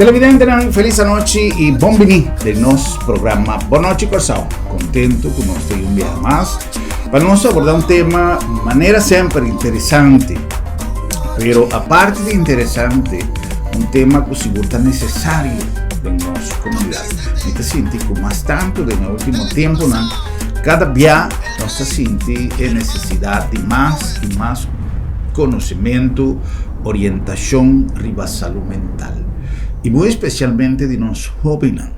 Televidentenan, felis anochi i bon biní den nos programa Bon Nochi Kòrsou. Kontentu ku nos ta un biaha mas pa nos abordá un tema manera semper interesante. Pero aparte di interesante, un tema ku sigur ta nesesario den nos komunidat. Mi ta sinti ku mas tantu den e último tempunan, kada bia nos ta sinti e nesesidat di mas i mas konosementu, orientashon riba salú mental i muy espesialmente di nos hóbennan.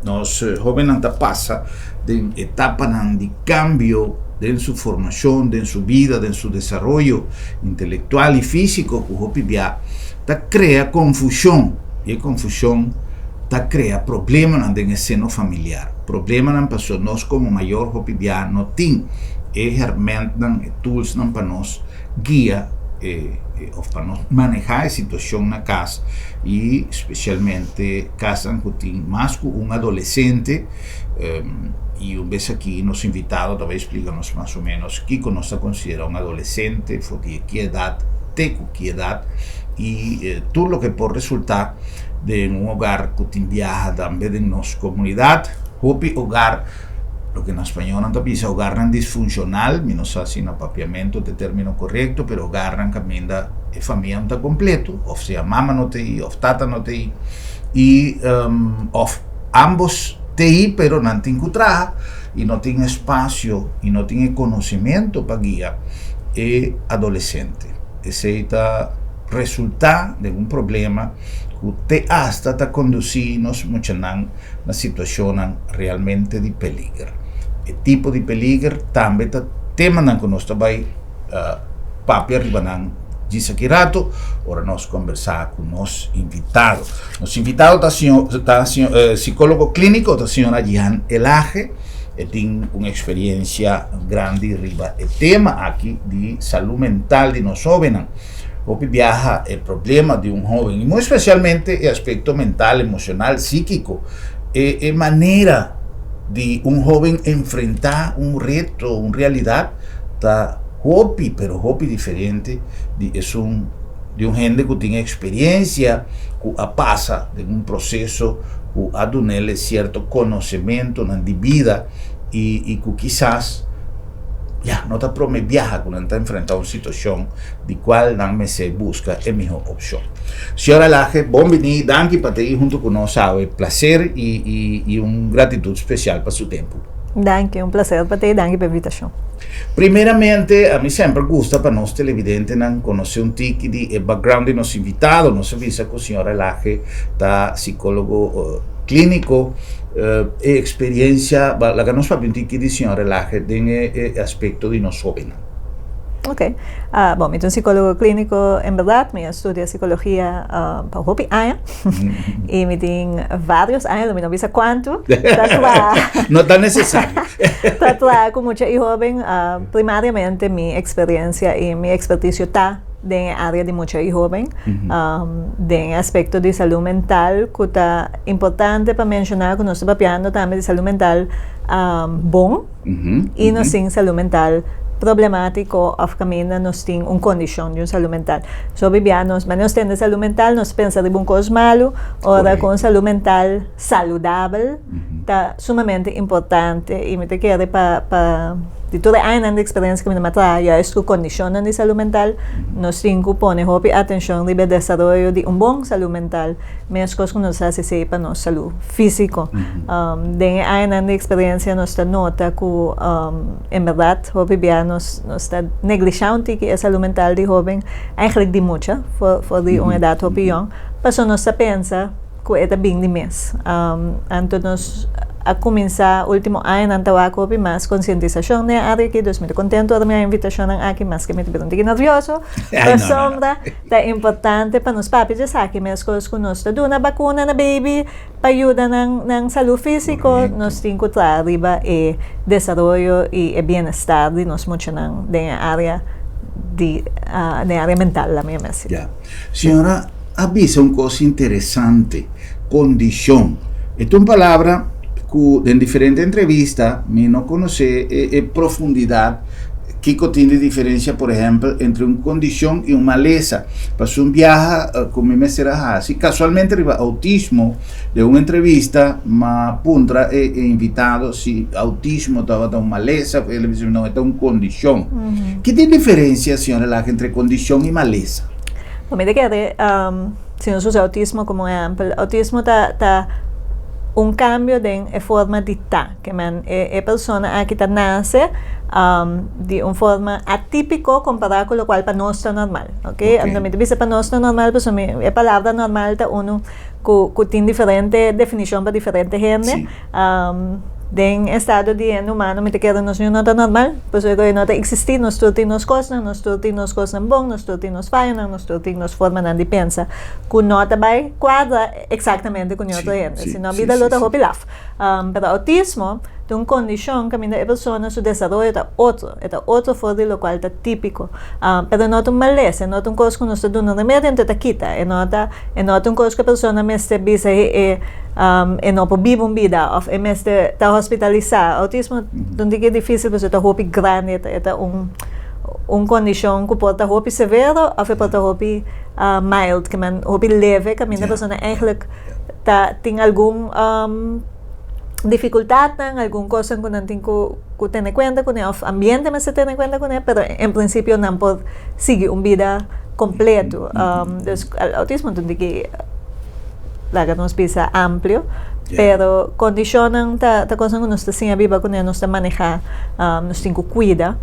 Nos hóbennan ta pasa den etapanan di kambio den su formashon, den su bida, den su desaroyo intelektual i físiko ku hopi bia ta krea konfushon i e konfushon ta krea problemanan den e seno familiar. Problemanan pasobra nos komo mayor hopi bia no tin e hèrmèntnan, e toolsnan pa nos guia e of pa nos maneha e situacion na cas y specialmente casnan cu tin mas cu un adolescente y un bes aki nos invitado ta bay explica nos mas o menos kico nos ta considera un adolescente for di ki edad te cu ki edad y tur loke por resulta den un hogar cu tin biaha tambe den nos comunidad hopi hogar. Loke na spañó nan ta bisa hogarnan disfunshonal, mi no sa si na papiamentu ta e término korekto, pero hogarnan kaminda e famia no ta kompleto, òf sea mama no ta ei òf tata no ta ei, i òf ámbos ta ei pero nan tin ku traha i no tin espasio i no tin e konosementu pa guia e adolesente. Esei ta resultá den un problema ku te asta ta kondusí nos muchanan na situashonnan realmente di peliger. E tipo di peliger tambe ta temanan ku nos ta bai papia riba nan djis aki rato ora nos kombersá ku nos invitado. Nos invitado ta señor ta sikólogo klíniko ta señora Jihan Elhage. E tin un eksperiencia grandi riba e tema aki di salú mental di nos hóbennan. Hopi biaha e problema di un hoben y muy especialmente e aspecto mental, emocional, psiquico, e e manera di un hoben enfrenta un reto, un realidad ta hopi pero hopi diferente di esun di un hende cu tin experiencia cu a pasa den un proceso cu a dunele cierto conocementonan di bida y y cu kisas Ya, no ta prome biaha ku nan ta enfrentá un situashon di kual nan mester buska e mihó opshon. Señor Elhage, bon biní, danki pa ta ei huntu ku nos awe. Plaser i i i un gratitut spesial pa su tempu. Danki, un plaser pa ta ei, danki pa e invitashon. Primeramente, ami semper gusta pa nos televidentenan konosé un tiki di e background di nos invitado. Nos a bisa ku señor Elhage ta sikólogo klíniko. E experiencia, laga nos papia un tiki di señor Elhage den e aspecto di nos hobennan. Ok. Bon, mi ta un psicologo clinico en berdad. Mi a studia psicologia pa hopi aña. Y mi tin varios aña, lo mi no bisa cuanto, ta traha. No ta necesario. Ta traha cu mucha y hoben. Primariamente mi experiencia y mi experticio ta den e área di mucha i hóben, den e aspekto di salú mental ku ta importante pa menshoná ku nos ta papiando tambe di salú mental bon i nos tin salú mental problemátiko òf kaminda nos tin un kondishon di un salú mental. So bibia nos, manera nos tende salú mental nos pensa riba un kos malu, ora ku un salú mental saludabel ta sumamente importante y mi ta kere pa pa di tur e añanan di experiencia ku mi ta traha juist ku kondishonnan di salud mental nos tin ku pone hopi atenshon riba e desaroyo di un bon salud mental meskos ku nos ta hasi esei pa nos salud físiko. Den e añanan di experiencia nos ta nota ku en berdad hopi bia nos nos ta neglisha un tiki e salud mental di hoben eigenlijk di mucha for for di un edat hopi yong pasobra nos ta pensa ku e ta bin di mes. Anto nos a kuminsá último añanan ta wak hopi mas konsientisashon den e área aki, dus mi ta kontentu ora mi haña invitashonnan aki, maske mi ta bira un tiki nervioso, pasobra ta importante pa nos papia di esaki, meskos ku nos ta duna bakuna na baby pa yuda nan nan salú físiko, nos tin ku traha riba e desaroyo i e bienestar di nos muchanan den e área di den e área mental, laat mi yama asi. Ya. Señora a bisa un kos interesante, kondishon. E ta un palabra ku den diferente entrevista mi no konosé e, e profundidat. Kiko tin di diferensia, por ehèmpel, entre un kondishon i un malesa? Pasobra un biaha ku mi mester a hasi, kasualmente riba outismo, den un entrevista m'a puntra e invitado si outismo tabata un malesa, el a bisa mi no, e ta un kondishon. Ki tin diferensia, señora Laga, entre kondishon i malesa? Bo mi ta kere, si nos usa outismo komo ehèmpel, outismo ta ta un kambio den e forma di ta. Ke men e persona aki ta nase di un forma atípiko kompará ku lokual pa nos ta normal, ok. Anto mi ta bisa pa nos ta normal pasobra mi e palabra normal ta unu ku ku tin diferente definishon pa diferente hende. Den estado di hende humano mi ta kere nos niun no ta normal pasobra ku e no ta eksistí, nos tur tin nos kosnan, nos tur tin nos kosnan bon, nos tur tin nos fayonan, nos tur tin nos formanan di pensa ku no ta bai kuadra eksaktamente ku ni otro hende, sino bida lo ta hopi laf. Pero autismo ta un kondishon kaminda e persona su desaroyo ta otro, e ta otro for di lokual ta típiko. Pero e no ta un malesa, e no ta un kos ku nos ta duna remedio anto e ta kita, e no ta e no ta un kos ku e persona mester bisa e e no por biba un bida òf e mester ta hospitalisá. Autismo ta un tiki difísil pasobra e ta hopi grandi, e ta un un kondishon ku por ta hopi severo òf e por ta hopi mild, ke men hopi leve kaminda e persona eigentlik ta tin algun dificultadnan, algun cosnan cu nan tin cu cu tene cuenta cune of ambiente mester tene cuenta cune, pero en principio nan por sigui un bida completo. Dus autismo ta un tiki laga nos bisa amplio, pero condicionnan ta ta cosnan cu nos ta siña biba cune, nos ta maneha, nos tin cu cuida.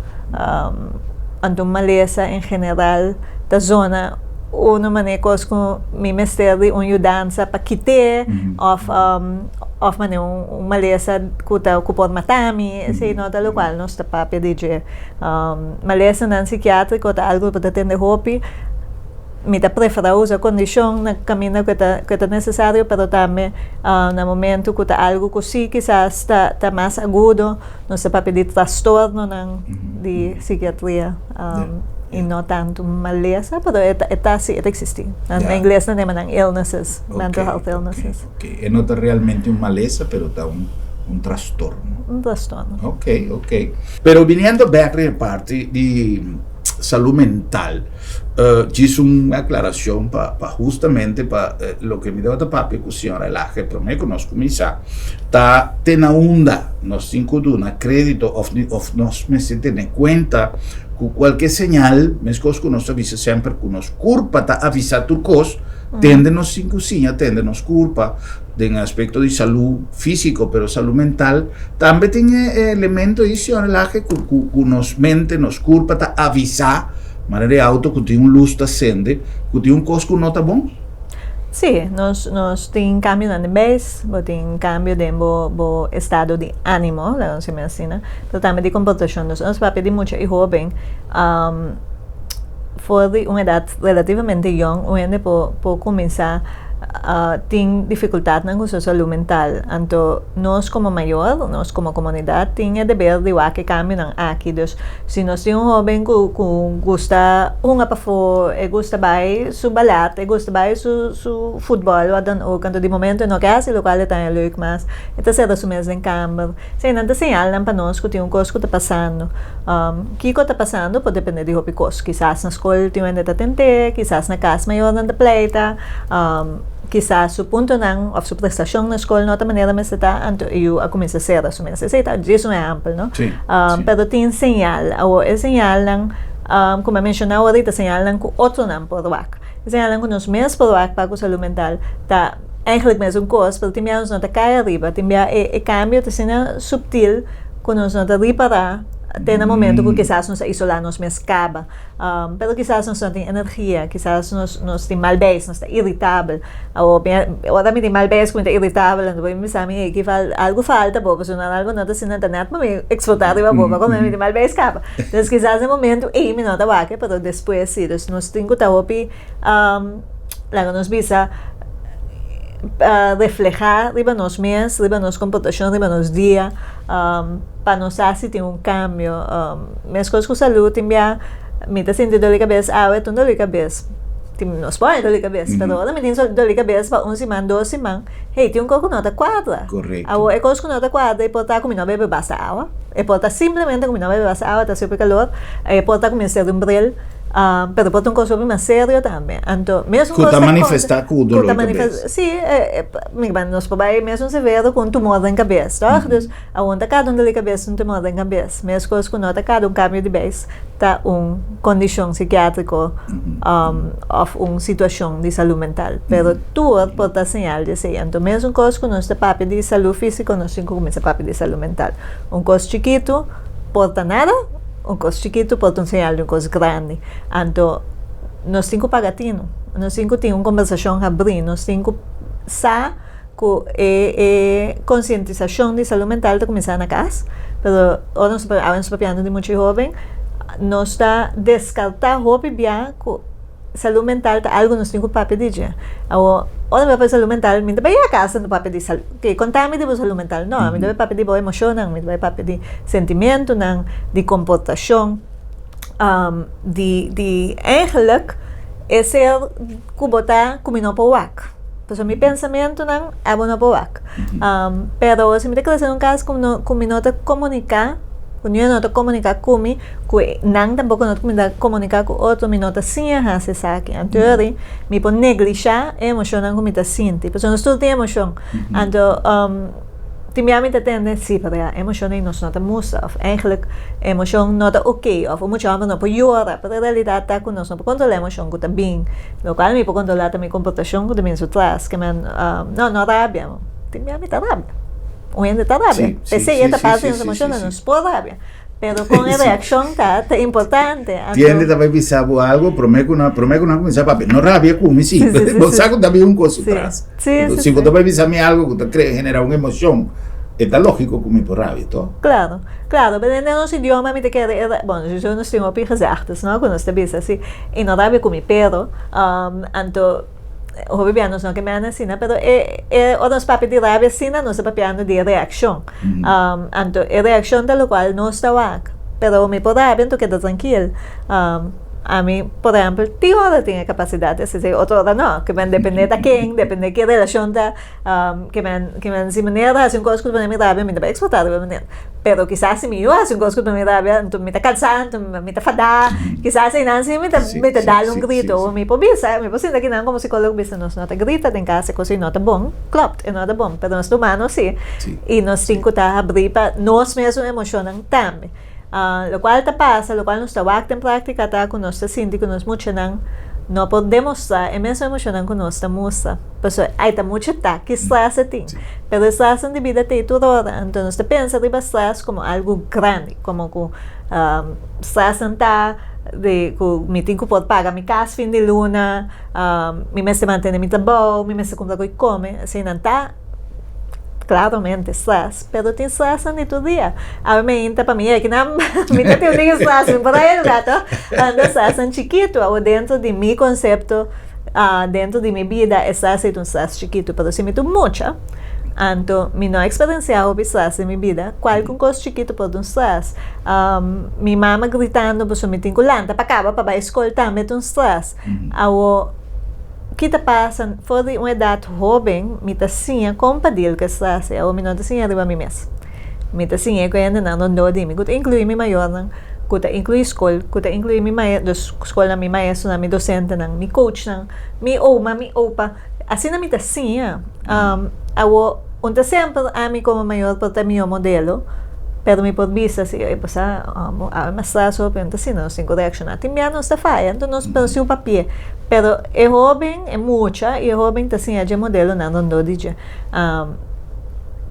Anto malesa en general ta zona Uno manera kos ku mi mester di un yudansa pa kit'é òf òf manera un malesa ku ta ku por mata mi, esei no ta lokual nos ta papia di dje. Malesanan sikiátriko ta algu ku ta tende hopi. Mi ta preferá usa kondishon na kaminda ku e ta ku e ta nesesario, pero tambe na momentu ku ta algu ku sí kisas ta ta mas agudo nos ta papia di trastornonan di sikiatria. Y no tanto malesa, pero e ta, e ta si, e ta existi. Na yeah. ingles nan yama nan illnesses, okay, mental health illnesses. Okay, okay. E no ta realmente un malesa, pero ta un, un trastorno. Un trastorno. Ok, ok. Pero viniendo back na e parti di salud mental, uh, djis un aclaracion pa, pa justamente pa uh, loke mi tabata papia cu señora Elage prome cu nos cuminsa, ta te na unda nos tin cu duna credito of, of nos mester tene cuenta Ku kualke señal, meskos ku nos ta bisa semper ku nos kurpa ta avisá tur kos, tende nos sin ku siña tende nos kurpa den aspekto di salú físiko, pero salú mental tambe tin e elemento ei si relahe ku ku ku nos mente, nos kurpa ta avisá manera di auto ku tin un lus ta sende ku tin un kos ku no ta bon. Sí, nos nos tin kambionan den beis, bo tin kambio den bo bo estado di ánimo, laga nos yama asina, pero tambe di komportashon. Nos nos papia di mucha i hóben, for di un edat relativamente yòn un hende por por kuminsá tin difikultatnan ku su salú mental. Anto nos komo mayor, nos komo komunidat tin e deber di wak e kambionan aki. Dus si nos tin un hóben ku ku gusta hunga pafó, e gusta bai su balat, e gusta bai su su futbòl wat dan ook, anto di momento e no ke hasi lokual e ta haña leuk mas, e ta sera su mes den kamber. Eseinan ta señalnan pa nos ku tin un kos ku ta pasando. Kiko ta pasando por depende di hopi kos. Kisas na skol tin wende ta tent'é, kisas na kas mayornan ta pleita, kisas su puntonan òf su prestashon na skol no ta manera mester ta, anto e yu a kuminsá sera su mes. Esei ta djis un ehèmpel, no? Pero tin señal. Awor e señalnan ku mi a menshoná ahorita, señalnan ku otronan por wak. E señalnan ku nos mes por wak pa ku salú mental ta Eigenlijk mesun kos, pero tin bia nos no ta kai ariba, tin bia e e kambio ta asina subtil ku nos no ta ripará te na momento ku kisas nos a isolá nos mes kaba. Pero kisas nos no tin energia, kisas nos nos tin mal beis, nos ta iritabel. Awor mi a ora mi tin mal beis ku mi ta iritabel anto bo bisa mi ey ki fal algu falta bo pasobra algu no ta asina ta nèt pa mi eksplotá riba bo pa komo mi tin mal beis kaba. Entonces kisas na e momento ey mi no ta wak pero despues si. Dus nos tin ku ta hopi laga nos bisa reflehá riba nos mes, riba nos komportashon, riba nos dia, pa nos sa si tin un kambio. Meskos ku salú tin bia mi ta sinti doli kabes awe ta un doli kabes, tin nos por haña doli kabes, pero ora mi tin doli kabes pa un siman, dos siman, hey tin un kos ku no ta kuadra. Awor e kos ku no ta kuadra e por ta ku mi no a bebe basta awa. E por ta simplemente ku mi no a bebe basta awa, ta super kalor, e por ta ku mi a sera un bril, pero por ta un kos hopi mas serio tambe. Anto, mesun Ku kos ta ta konta, manifestá ku ku dolor ta di kabes. manifestá, sí, mi nos por bai mesun severo ku un tumor den kabes, tòg? Dus, awor ta kada un dolor di kabes un tumor den kabes. Meskos ku no ta kada un kambio di beis ta un kondishon sikiátriko òf un situashon di salú mental. Pero tur por ta señal di esei. Anto mesun kos ku nos ta papia di salú físiko, nos tin ku kuminsá papia di salú mental. Un kos chikitu por ta nada, un kos chikitu por ta un señal di un kos grandi. Anto nos tin ku paga tinu, nos tin ku tin un kombersashon habrí, nos tin ku sa ku e e konsientisashon di salú mental ta kuminsá na kas, pero ora nos ta awe nos ta papiando di mucha hóben, nos ta deskartá hopi bia ku salú mental ta algu nos tin ku papia di dje. Awor, ora mi papia di salú mental, mi ta bai a kas ta papia di salú, ke konta mi di bo salú mental? No, mi ta bai papia di bo emoshonnan, mi ta bai papia di sentimentunan, di komportashon, di di eigenlijk e ser ku bo ta ku mi no por wak. Pasobra mi pensamentunan abo no por wak. Pero si mi ta krese den un kas ku no ku mi no ta komuniká, ku niun no ta komuniká ku mi, ku nan tampoko no ta komuniká ku otro, mi no ta siña hasi esaki. Anto yori mi por neglishá e emoshonnan ku mi ta sinti. Pasobra nos tur tin emoshon. Anto Tin bia mi ta tende, si, pero ya emoshon ei nos no ta mustra, òf eigentlik emoshon no ta okey, òf un mucha hòmber no por yora, pero e realidat ta ku nos no por kontrolá emoshon ku ta bin, lokual mi por kontrolá ta mi komportashon ku ta bin su tras, ke men, no, no rabia, tin bia mi ta rabia, un hende ta rabia, p'esei e ta parti di nos emoshonnan, nos por rabia, pero kon e reakshon ta, ta importante, anto. Tin hende ta bai bisa bo algu promé ku nan, promé ku nan kuminsá papia, no rabia ku mi si, bo sa ku ta bin un kos su tras. Si bo ta bai bisa mi algu ku ta krea generá un emoshon, e ta lógiko ku mi por rabia, to? Klaro, klaro. Pero den nos idioma mi ta kere e bon, sowieso nos tin hopi gezegdes, no, ku nos ta bisa si e no rabia ku mi, pero anto hopi bia nos no ke mende asina, pero e e ora nos papia di rabia asina nos ta papiando di e reakshon. Anto e reakshon ta lokual nos ta wak, pero mi por rabia anto keda trankil. Ami, por ehempel, tin ora tin e capacidad di haci otro ora no. Ke men depende ta ken, depende ke relacion ta, ke men, ke men si meneer ta haci un cos cu ta pone mi rabia, mi ta bai explota riba meneer. Pero kisas si mi yu haci un cos cu ta pone mi rabia, anto mi ta cansa, anto mi ta fada, kisas einan si mi ta, mi ta dal un grito. O mi por bisa, mi por sinta kinan como psicologo bisa nos no ta grita den cas, e cos ei no ta bon. Klopt, e no ta bon, pero nos ta humano si, y nos tin cu ta habri pa nos mesun emocionnan tambe. Lokual ta pasa, lokual nos ta wak den práktika ta ku nos ta sinti ku nos muchanan no por demostrá e mesun emoshonnan ku nos ta mustra. Pasobra ai ta mucha ta ki strès e tin. Pero e strèsnan di bida ta ei tur ora. Anto nos ta pensa riba strès komo algu grandi, komo ku strèsnan ta di ku mi tin ku por paga mi kas fin di luna, mi mester mantene mi trabou, mi mester kumpra ku kome. Asina nan ta. Claramente stress, pero tin stressnan di tur dia. Awe mi ainda pa mi e kinan mi ta tin un ding stress, mi por a educa to. Ando stressnan chikitu, awo dentro di mi concepto, dentro di mi bida e stress ei ta un stress chikitu, pero si mi ta un mucha, anto mi no a experiencia hopi stress den mi bida, cualke un cos chikitu por ta un stress. Mi mama gritando pasobra mi tin cu lanta pa caba pa bay school tambe ta un stress. Awo. Ki ta pasa? For di un edat hóben mi ta siña kon pa deal ku e strès. I awor mi no ta siña riba mi mes. Mi ta siña ku e hendenan rondó di mi, ku ta inkluí mi mayornan, ku ta inkluí skol, ku ta inkluí mi mae, dus skolnan, mi maestronan, mi dosentenan, mi coachnan, mi oma, mi opa. Asina mi ta siña. Awor, un ta semper ami komo mayor por ta e mihó modelo, pero mi por bisa si, ey pasá, awe mas strès hopi, un ta asina, nos tin ku reakshoná. Tin bia nos ta faya, enton nos pero si un papia. Pero e hóben, e mucha i e hóben ta siña dje modelonan rondó di dje.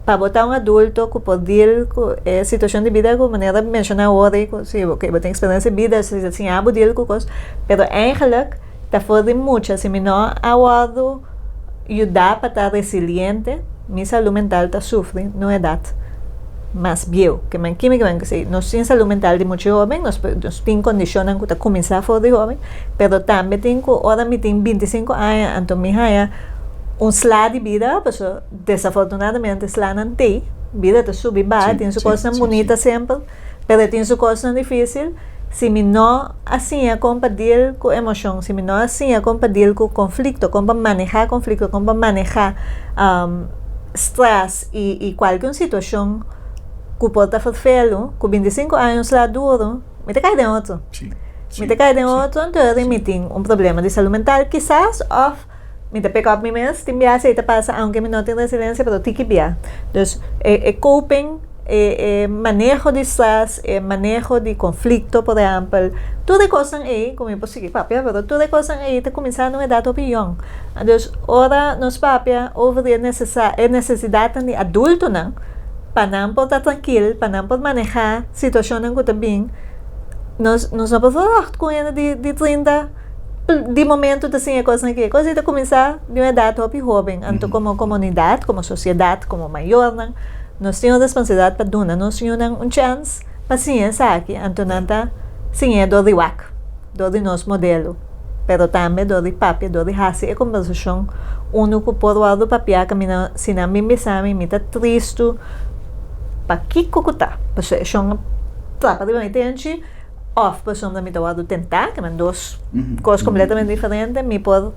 Pa bo ta un adulto ku por deal ku e situashon di bida ku manera mi menshoná awor ei ku si bo tin eksperensia di bida si ta siña bo deal ku kos, pero eigenlik ta for di mucha si mi no a wòrdu yudá pa ta resiliente mi salú mental ta sufri na un edat mas bieu. Ke men kimi ke men si nos tin salú mental di mucha hóben nos nos tin kondishonnan ku ta kuminsá for di hóben pero tambe tin ku ora mi tin 25 aña anto mi haña un sla di bida pasobra desafortunadamente slanan t'ei bida ta subi baha tin su kosnan bunita semper pero e tin su kosnan difísil si mi no a siña kon pa deal ku emoshon si mi no a siña kon pa deal ku konflikto kon pa manehá konflikto kon pa manehá stress i i kualke un situashon. Ku por ta ferfelu, ku 25 aña un sla duru, mi ta kai den otro. Mi ta kai den otro, anto ora mi tin un problema di salú mental kisas òf mi ta pick up mi mes, tin bia esei ta pasa aunke mi no tin resilensia pero tiki bia. Dus e coping, e maneho di stress, e maneho di konflikto por ehèmpel, tur e kosnan ei ku mi por sigui papia pero tur e kosnan ei ta kuminsá na un edat hopi yòn. Dus ora nos papia over di e nesesidatnan di adultonan pa nan por ta trankil, pa nan por manehá situashonnan ku ta bin, nos nos no por verwacht ku hende di di 30 di momento ta siña e kosnan aki. E kos ei ta kuminsá di un edat hopi hóben. Anto komo komunidat, komo sosiedat, komo mayornan, nos tin un responsabilidat pa duna nos yunan un chèns pa siña esaki. Anto nan ta siñ'é dor di wak, dor di nos modelo, pero tambe dor di papia, dor di hasi e kombersashon unu ku por wòrdu papiá kaminda si nan bin bisa mi, mi ta tristu pakiko ku ta, pasobra e shon a trapa riba mi tenchi òf pasobra mi ta wòrdu tentá, ke men dos kos kompletamente diferente, mi por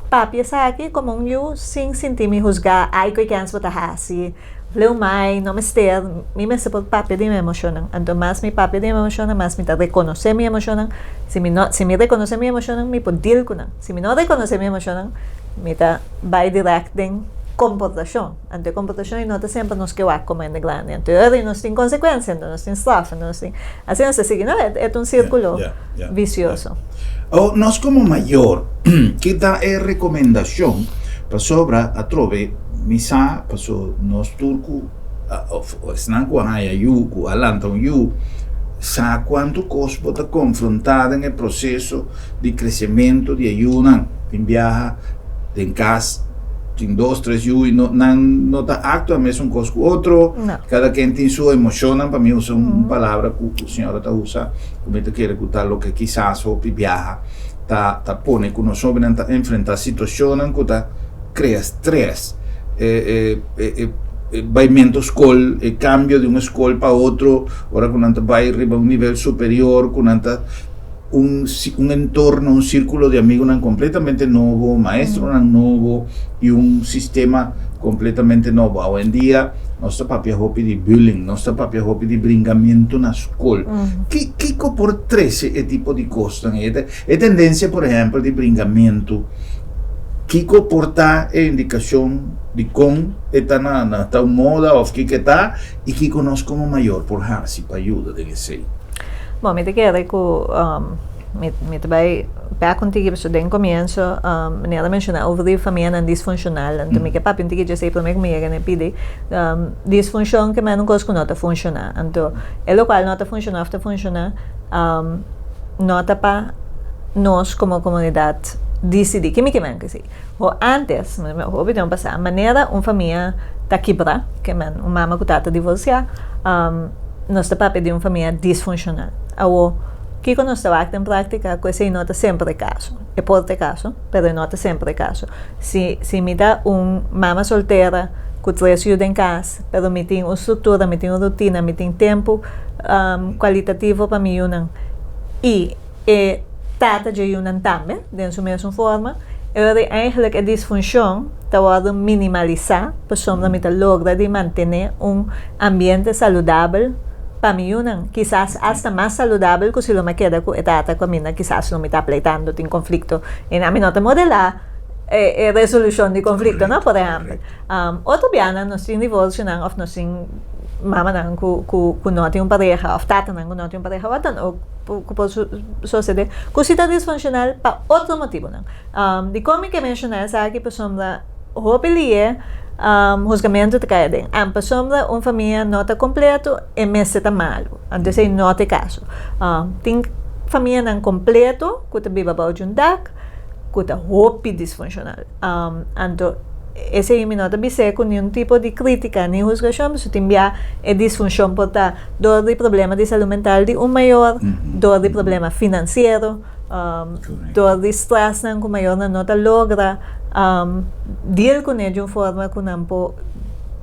papia esaki komo un yu sin sinti mi husgá, ai ku e kens bo ta hasi, vleu mai, no mester, mi mester por papia di mi emoshonnan, anto mas mi papia di mi emoshonnan mas mi ta rekonosé mi emoshonnan, si mi no si mi rekonosé mi emoshonnan mi por deal ku nan, si mi no rekonosé mi emoshonnan mi ta bai dirèkt den komportashon, anto e komportashon ei no ta semper nos ke wak komo hende grandi, anto e ora ei nos tin konsekuensia, anto nos tin straf, anto nos tin, asina nos ta sigui, no, e ta un sirkulo visioso. Awor nos komo mayor ki ta e rekomendashon pasobra atrobe Mi sa paso nos tur ku of esnan ku a haña yu, ku a lanta un yu, sa kuantu kos bo ta konfrontá den e proseso di kresementu di e yunan. Tin biaha den kas tin dos, tres yu i no nan no ta aktua mesun kos ku otro. Kada ken tin su emoshonnan, pa mi usa un palabra ku señora ta usa ku mi ta kere ku ta loke kisas hopi biaha ta ta pone ku nos hóbennan ta enfrentá situashonnan ku ta krea stress, e e baimento skol, e kambio di un skol pa otro, ora ku nan ta bai riba un nivel superior, ku nan ta un un entorno, un sirkulo di amigunan kompletamente nobo, maestronan nobo i un sistema kompletamente nobo. Awendia nos ta papia hopi di bullying, nos ta papia hopi di bringamentu na skol. Ki kiko por trese e tipo di kosnan ei? E tendensia, por ehèmpel, di bringamentu, kiko por ta e indikashon di kon e ta na na ta un moda òf kiko e ta i kiko nos komo mayor por hasi pa yuda den esei? Bon, mi ta kere ku mi mi ta bai bèk un tiki pasobra den komienso manera a menshoná over di famianan disfunshonal, anto mi ke papia un tiki dje esei promé ku mi yega na e pidi. Disfunshon ke men un kos ku no ta funshoná, anto e lokual no ta funshoná òf ta funshoná No ta pa nos komo komunidat disidí. Ke mi ke men ku esei? Ho ántes, hopi tempu pasá, manera un famia ta kibrá, ke men un mama ku tata divorsiá, nos ta papia di un famia disfunshonal. Awor, kiko nos ta wak den práktika? Ku esei no ta semper e kaso. E por ta e kaso, pero e no ta semper e kaso. Si si mi ta un mama soltera ku tres yu den kas, pero mi tin un struktura, mi tin un rutina, mi tin tempu kualitativo pa mi yunan i e tata dje yunan tambe den su mesun forma, e ora di eigentlik e disfunshon ta wòrdu minimalisá pasobra mi ta logra di mantené un ambiente saludabel pa mi yunan, kisas asta mas saludabel ku si lo mi a keda ku e tata ku aminda kisas lo mi ta pleitando, tin konflikto i ami no ta modelá e resolushon di konflikto, no, por ehèmpel. Otro bianan nos tin divorsionan òf nos tin mamanan ku ku ku no tin un pareha òf tatanan ku no tin un pareha wak dan ook ku por sosede ku si ta disfunshonal pa otro motibunan. Dikon mi ke menshoná esaki? Pasobra hopi lié husgamentu ta kai aden. An pasobra un famia no ta kompleto e mester ta malu. Anto esei no ta e kaso. Tin famianan kompleto ku ta biba bou di un dak ku ta hopi disfunshonal. Anto esei mi no ta bis'é ku niun tipo di krítika ni husgashon, pasobra tin bia e disfunshon por ta dor di problema di salú mental di un mayor, dor di problema finansiero, dor di strèsnan ku mayornan no ta logra deal kuné di un forma ku nan por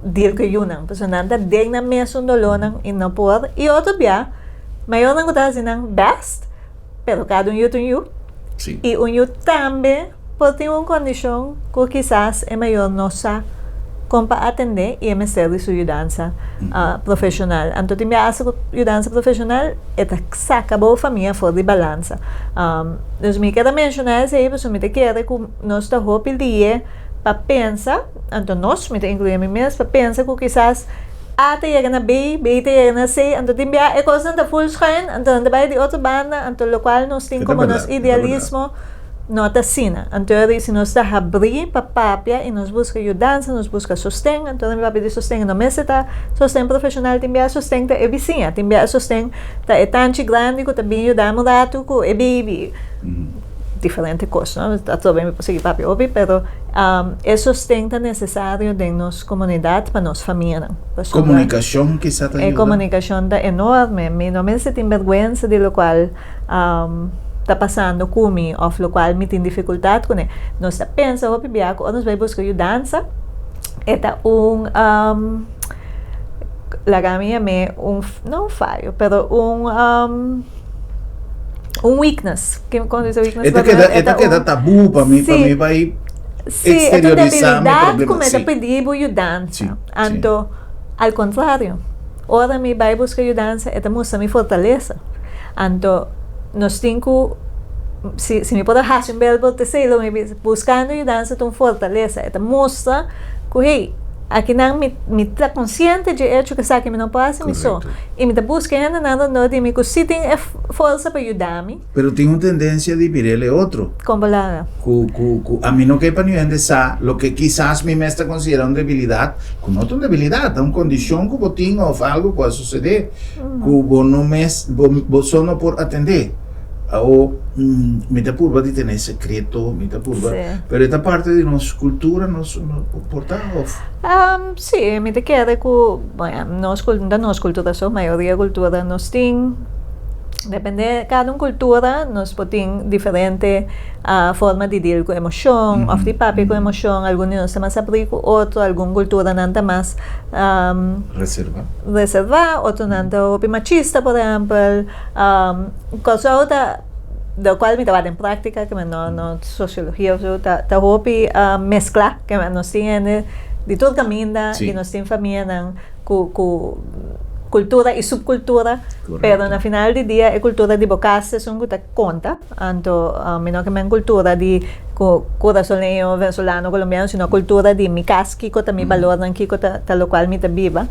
deal ku e yunan, pasobra nan ta den nan mesun dolónan i no por. I otro bia mayornan ku ta hasi nan bèst. Pero kada un yu ta un yu. I un yu tambe por tin un kondishon ku kisas e mayor no sa kon pa atendé i e mester di su yudansa profeshonal. Anto tin biaha ku yudansa profeshonal e ta saka bo famia for di balansa. Dus mi keda menshoná esei pasobra mi ta kere ku nos ta hopi lie pa pensa, anto nos, mi ta inkluí mi mes, pa pensa ku kisas A ta yega na B, B ta yega na C, anto tin biaha e kosnan ta ful schuin, anto nan ta bai di otro banda, anto lokual nos tin komo nos idealismo no ta asina. Anto e si nos ta habrí pa papia i nos buska yudansa, nos buska sosten, anto ora mi papia di sosten no mester ta sosten profeshonal, tin biaha sosten ta e bisiña, tin biaha sosten ta e tanchi grandi ku ta bin yuda mi un ratu ku e baby. Diferente kos, no? Atrobe mi por sigui papia hopi, pero e sosten ta nesesario den nos komunidat pa nos famianan. Pasobra Komunikashon kisa ta e yuda? komunikashon ta enorme. Mi no mester tin bèrgwensa di lokual ta pasando ku mi òf lokual mi tin difikultat kuné. Nos ta pensa hopi bia ku ora nos bai buska yudansa e ta un laga mi yam'é un, no un fayo, pero un. Un weakness. Kon dice weakness? E ta keda, e ta keda tabú pa mi, pa mi bai exteriorisá mi problema. Sí, e ta un debilidad ku mi ta pidi bo yudansa. Anto, al kontrario, ora mi bai buska yudansa, e ta mustra mi fortalesa. Anto, nos tin ku, si, si mi por a hasi un bel te esei lo mi bisa, buskando yudansa ta un fortalesa. E ta mustra ku, hey, akinan mi, mi ta konsiente dje echo ku esaki mi no por hasi mi so. I mi ta buska hendenan rondó di mi ku sí tin e forsa pa yuda mi. Pero tin un tendensia di bir'el e otro. Kon bo laga? Ku, ku, ku ami no ke pa niun hende sa loke kisas mi mes ta konsiderá un debilidat, ku no ta un debilidat, ta un kondishon ku bo tin òf algu ku a susedé ku bo no mes, bo, bo so no por atendé. Awo, mi ta purba di tene sekreto, mi ta purba, pero e ta parte di nos kultura, nos por ta òf? Sí, mi ta kere ku, bueno, nos no ta nos kultura so, mayoria kultura nos tin, depende kada un kultura nos por tin diferente forma di deal ku emoshon òf di papia ku emoshon, algun di nos ta mas abrí ku otro, algun kulturanan ta mas Reservá. reservá, otronan ta hopi machista por ehèmpel. Kòrsou ta, lokual mi ta wak den práktika, ke men no no sosiologia òf so, ta ta hopi mesklá, ke men nos tin hende di tur kaminda i nos tin famianan ku ku kultura i supkultura, pero na final di dia e kultura di bo kas esun ku ta konta, anto mi no ke men kultura di ku kurasoleño, venezolano, kolombiano, sino kultura di mi kas, kiko ta mi balornan, kiko ta ta lokual mi ta biba.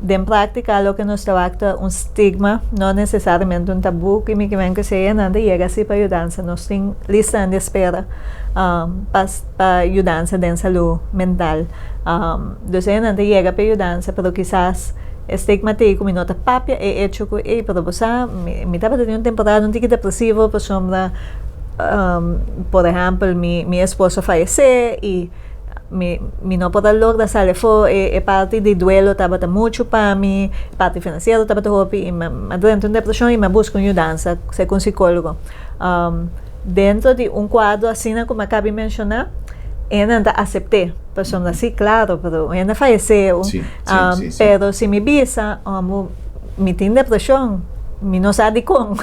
Den práktika loke nos ta wak ta un stigma, no nesesariamente un tabú, ki mi kimen ku esei nan ta yega si pa yudansa. Nos tin listanan di espera pa pa yudansa den salú mental. Dus e nan ta yega pa e yudansa, pero kisas e stigma ta ei ku mi no ta papia e echo ku ei, pero bo sa mi mi tabata tin un temporada un tiki depresivo pasobra por ehèmpel mi mi esposo a fayesé i Mi mi no por a logra sali afó, e e parti di duelo tabata muchu pa mi, e parti finansiero tabata hopi i mi a drenta un depreshon i mi a buska un yudansa serka un sikólogo. Dentro di un kuadro asina ku mi a kabi menshoná, hende ta asept'é, pasobra si klaro, pero un hende a fayesé, pero si mi bisa, Mi tin depreshon, mi no sa dikon,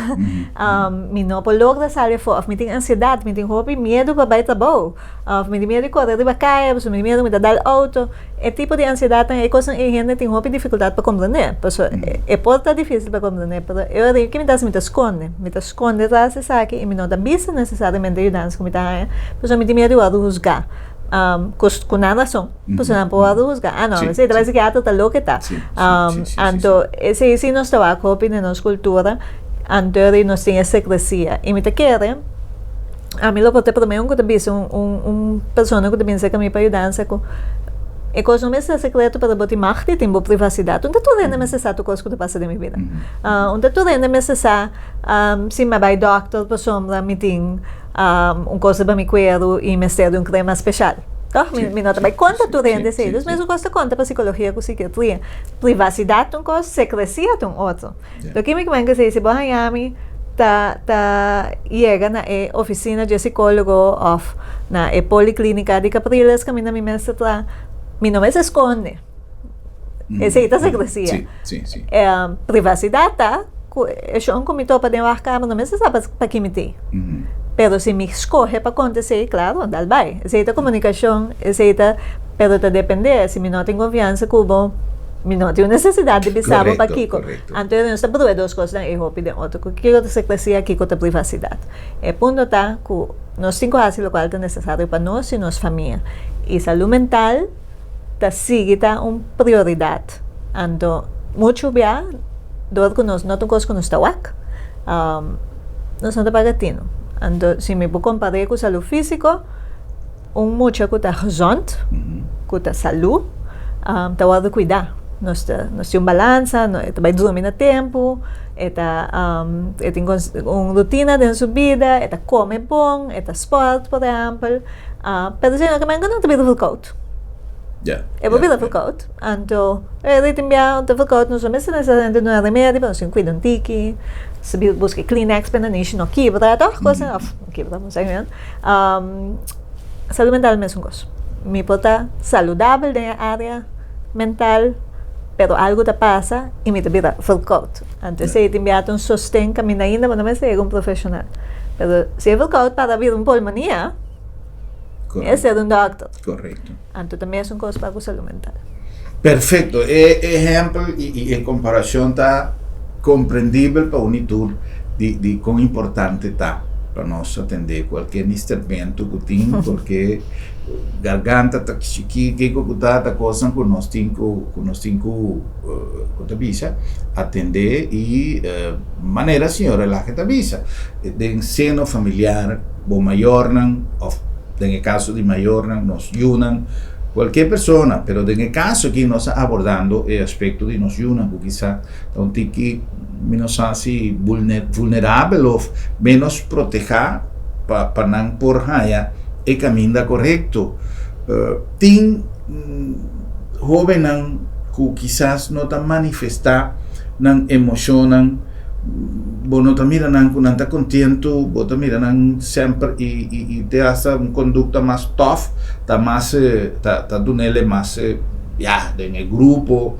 mi no por logra sali afó, òf mi tin ansiedat, mi tin hopi miedu pa bai trabou. Of mi tin miedu di kore riba kaya, pasobra mi tin miedu mi ta dal outo. E tipo di ansiedatnan, e kosnan ei hende tin hopi difikultat pa komprendé. Pasobra e por ta difísil pa komprendé, pero e ora ke mi ta hasi mi ta skonde. Mi ta skonde tras esaki i mi no ta bisa nesesariamente yudansa ku mi ta haña, pasobra mi tin miedu di wòrdu husgá ku ku nan rason. Pasobra nan por wòrdu husgá. Ah no, esei ta bai sikiatra ta loke ta. Anto esei si nos ta wak hopi den nos kultura, anto di nos tin e sekresia. I mi ta kere. Ami lo por ta promé un ku ta bisa un un un persona ku ta bin serka mi pa yudansa ku e kos no mester ta sekreto pero bo tin mag di tin bo privasidat. Un ta tur hende mester sa tur kos ku ta pasa den mi bida. Un ta tur hende mester sa si mi a bai dòkter pasobra mi tin un kos riba mi kueru i mester di un krema speshal. Tòg? Mi mi no ta bai konta tur hende esei. Dus mesun kos ta konta pa sikologia ku sikiatria. Privasidat ta un kos, sekresia ta un otro. Loke mi kimen kese si bo haña mi ta ta yega na e oficina dje psicologo of na e policlinica di Capriles caminda mi mester tra mi no mester sconde esey ta secrecia privacidad ta cu e shon cu mi topa den wachtkamer no mester sa paki mi tin pero si mi scoge pa conta esey claro dal bay esey ta comunicacion esey ta. Pero ta depende, si mi no tin konfiansa ku bo, mi no tin un nesesidat di bisa bo pakiko. Anto nos ta brua e dos kosnan ei hopi den otro, ku kiko ta sekresia, kiko ta privasidat. E punto ta ku nos tin ku hasi lokual ta nesesario pa nos i nos famia. I salú mental ta sigui ta un prioridat. Anto muchu bia dor ku nos no ta un kos ku nos ta wak, nos no ta paga tinu. Anto si mi por kompar'é ku salú físiko, Un mucha ku ta gezond, ku ta salú, ta wòrdu kuidá. Nos ta nos tin un balansa, e ta bai drumi na tempu, e ta e tin un rutina den su bida, e ta kome bon, e ta spòrt por ehèmpel. Pero si no ke men ku no ta bira verkoud. E por bira verkoud. Anto e ritin bia ta verkoud nos no mester nesesariamente duna remedi, pero nos tin kuida un tiki, buska kleenex pa e nanishi no kibra, tòg? Kos òf kibra, no sa kimen. Salud mental mesun kos. Mi por ta saludabel den e área mental, pero algu ta pasa i mi ta bira verkoud. Anto esei tin bia ta un sosten kaminda ainda bo no mester yega un profeshonal. Pero si e verkoud para bira un pulmonia, mi a ser un dòkter. Anto ta mesun kos pa ku salud mental. Perfecto. E ehempel i e comparacion ta comprendibel pa un i tur di di con importante ta pa nos atende cualkier nistermento cu tin, cualkier garganta ta chiki, kico cu ta, ta cosnan cu nos tin cu cu nos tin cu cu ta bisa atende i manera señor Relaje ta bisa den seno familiar bo mayornan of den e caso di mayornan, nos yunan, cualkier persona, pero den e caso aki nos ta abordando e aspecto di nos yunan cu kisa ta un tiki mi no sa si vulnerabel of menos proteha pa pa nan por haya e caminda corecto. Tin hobennan cu kisas no ta manifesta nan emocionnan. Bo no ta mira nan ku nan ta kontentu, bo ta mira nan semper i i i te hasta un kondukta mas tòf, ta mas ta ta dunele mas ya den e grupo.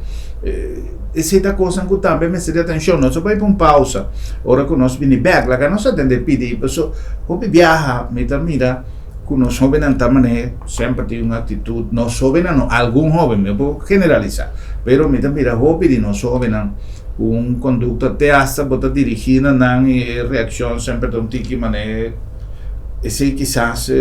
Esei ta kosnan ku tambe mester di atenshon. Nos a bai pa un pausa, ora ku nos bini bèk laga nos atendé pidi paso hopi biaha mi ta mira ku nos hóbennan ta manera semper tin un aktitut, nos hóbennan no, algun hóben, mi no por generalisá, pero mi ta mira hopi di nos hóbennan Ku un kondukta te asta bo ta dirigí na nan i e reakshon semper ta un tiki manera esei kisas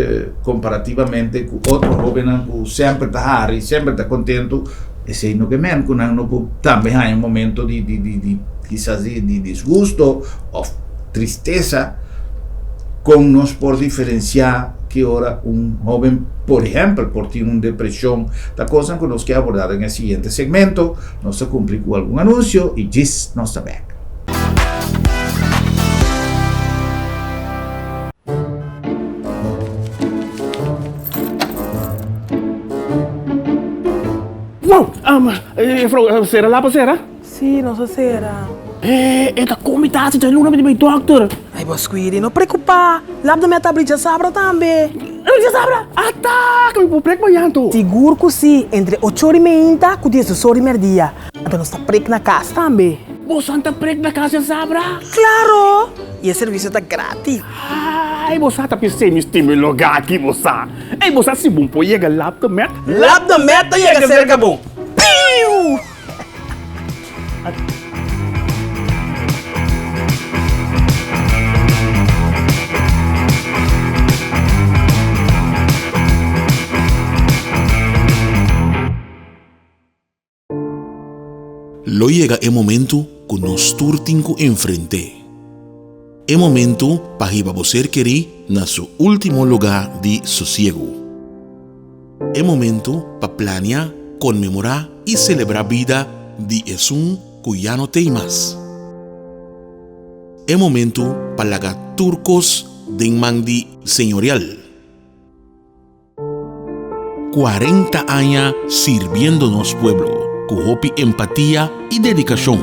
komparativamente ku otro hóbennan ku semper ta hari, semper ta kontentu, esei no ke men ku nan no por tambe haña un momento di di di di kisas di di disgusto òf tristesa. Kon nos por diferensiá ki ora un hóben por ehèmpel por tin un depreshon? Ta kosnan ku nos ke abordá den e siguiente segmento. Nos ta cumpli cu algun anuncio y djis nos ta bek. Wow! Juffrouw, sera lapa sera? Sí, nos a sera. E ta con mi tasi djaluna mi ta bay dokter. Ay, bo Squidi, no preocupa. Lap de meta abri djasabra tambe. Abri djasabra? Ata! Cu mi por prek mañan anto? Sigur cu si, entre ocho ora y meinta cu diesdos ora y merdia. Anto nos ta prek na cas tambe. Boso ta prek na cas djasabra? Claro! Y e servicio ta gratis. Ay, bo sa ta p'esei mi stima e loga aki, bo sa. Ey, bo sa si bo por yega Lap de Met? Lap de Met ta yega cerca bo. Piu! Lo yega e momentu ku nos tur tin ku enfrent'é. E momentu pa hiba bo ser kerí na su último lugá di sosiegu. E momento pa plania, konmemorá i selebrá bida di esun ku ya no t'ei mas. E momento pa laga tur kos den man di Señorial. 40 aña sirbiendo nos pueblo ku hopi empatia i dedikashon,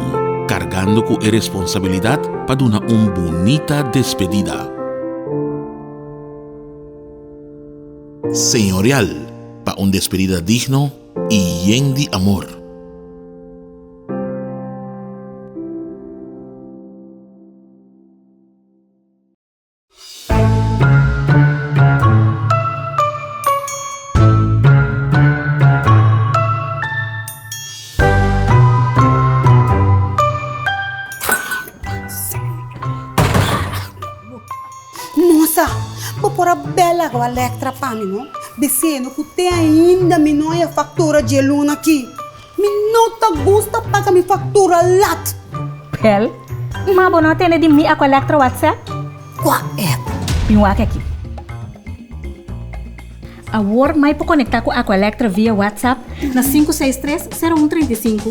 kargando ku e responsabilidat pa duna un bunita despedida. Señorial pa un despedida digno i yen di amor. por a bel Agua Electra pa mi no, bisendo ku te ainda mi no haya faktura dje luna aki. Mi no ta gusta paga mi faktura lat. Bel, ma bo no a tende di mi Aqua Electra WhatsApp? Kua app? Bin wak aki. Awor mai por konektá ku Aqua Electra via WhatsApp na 563 0135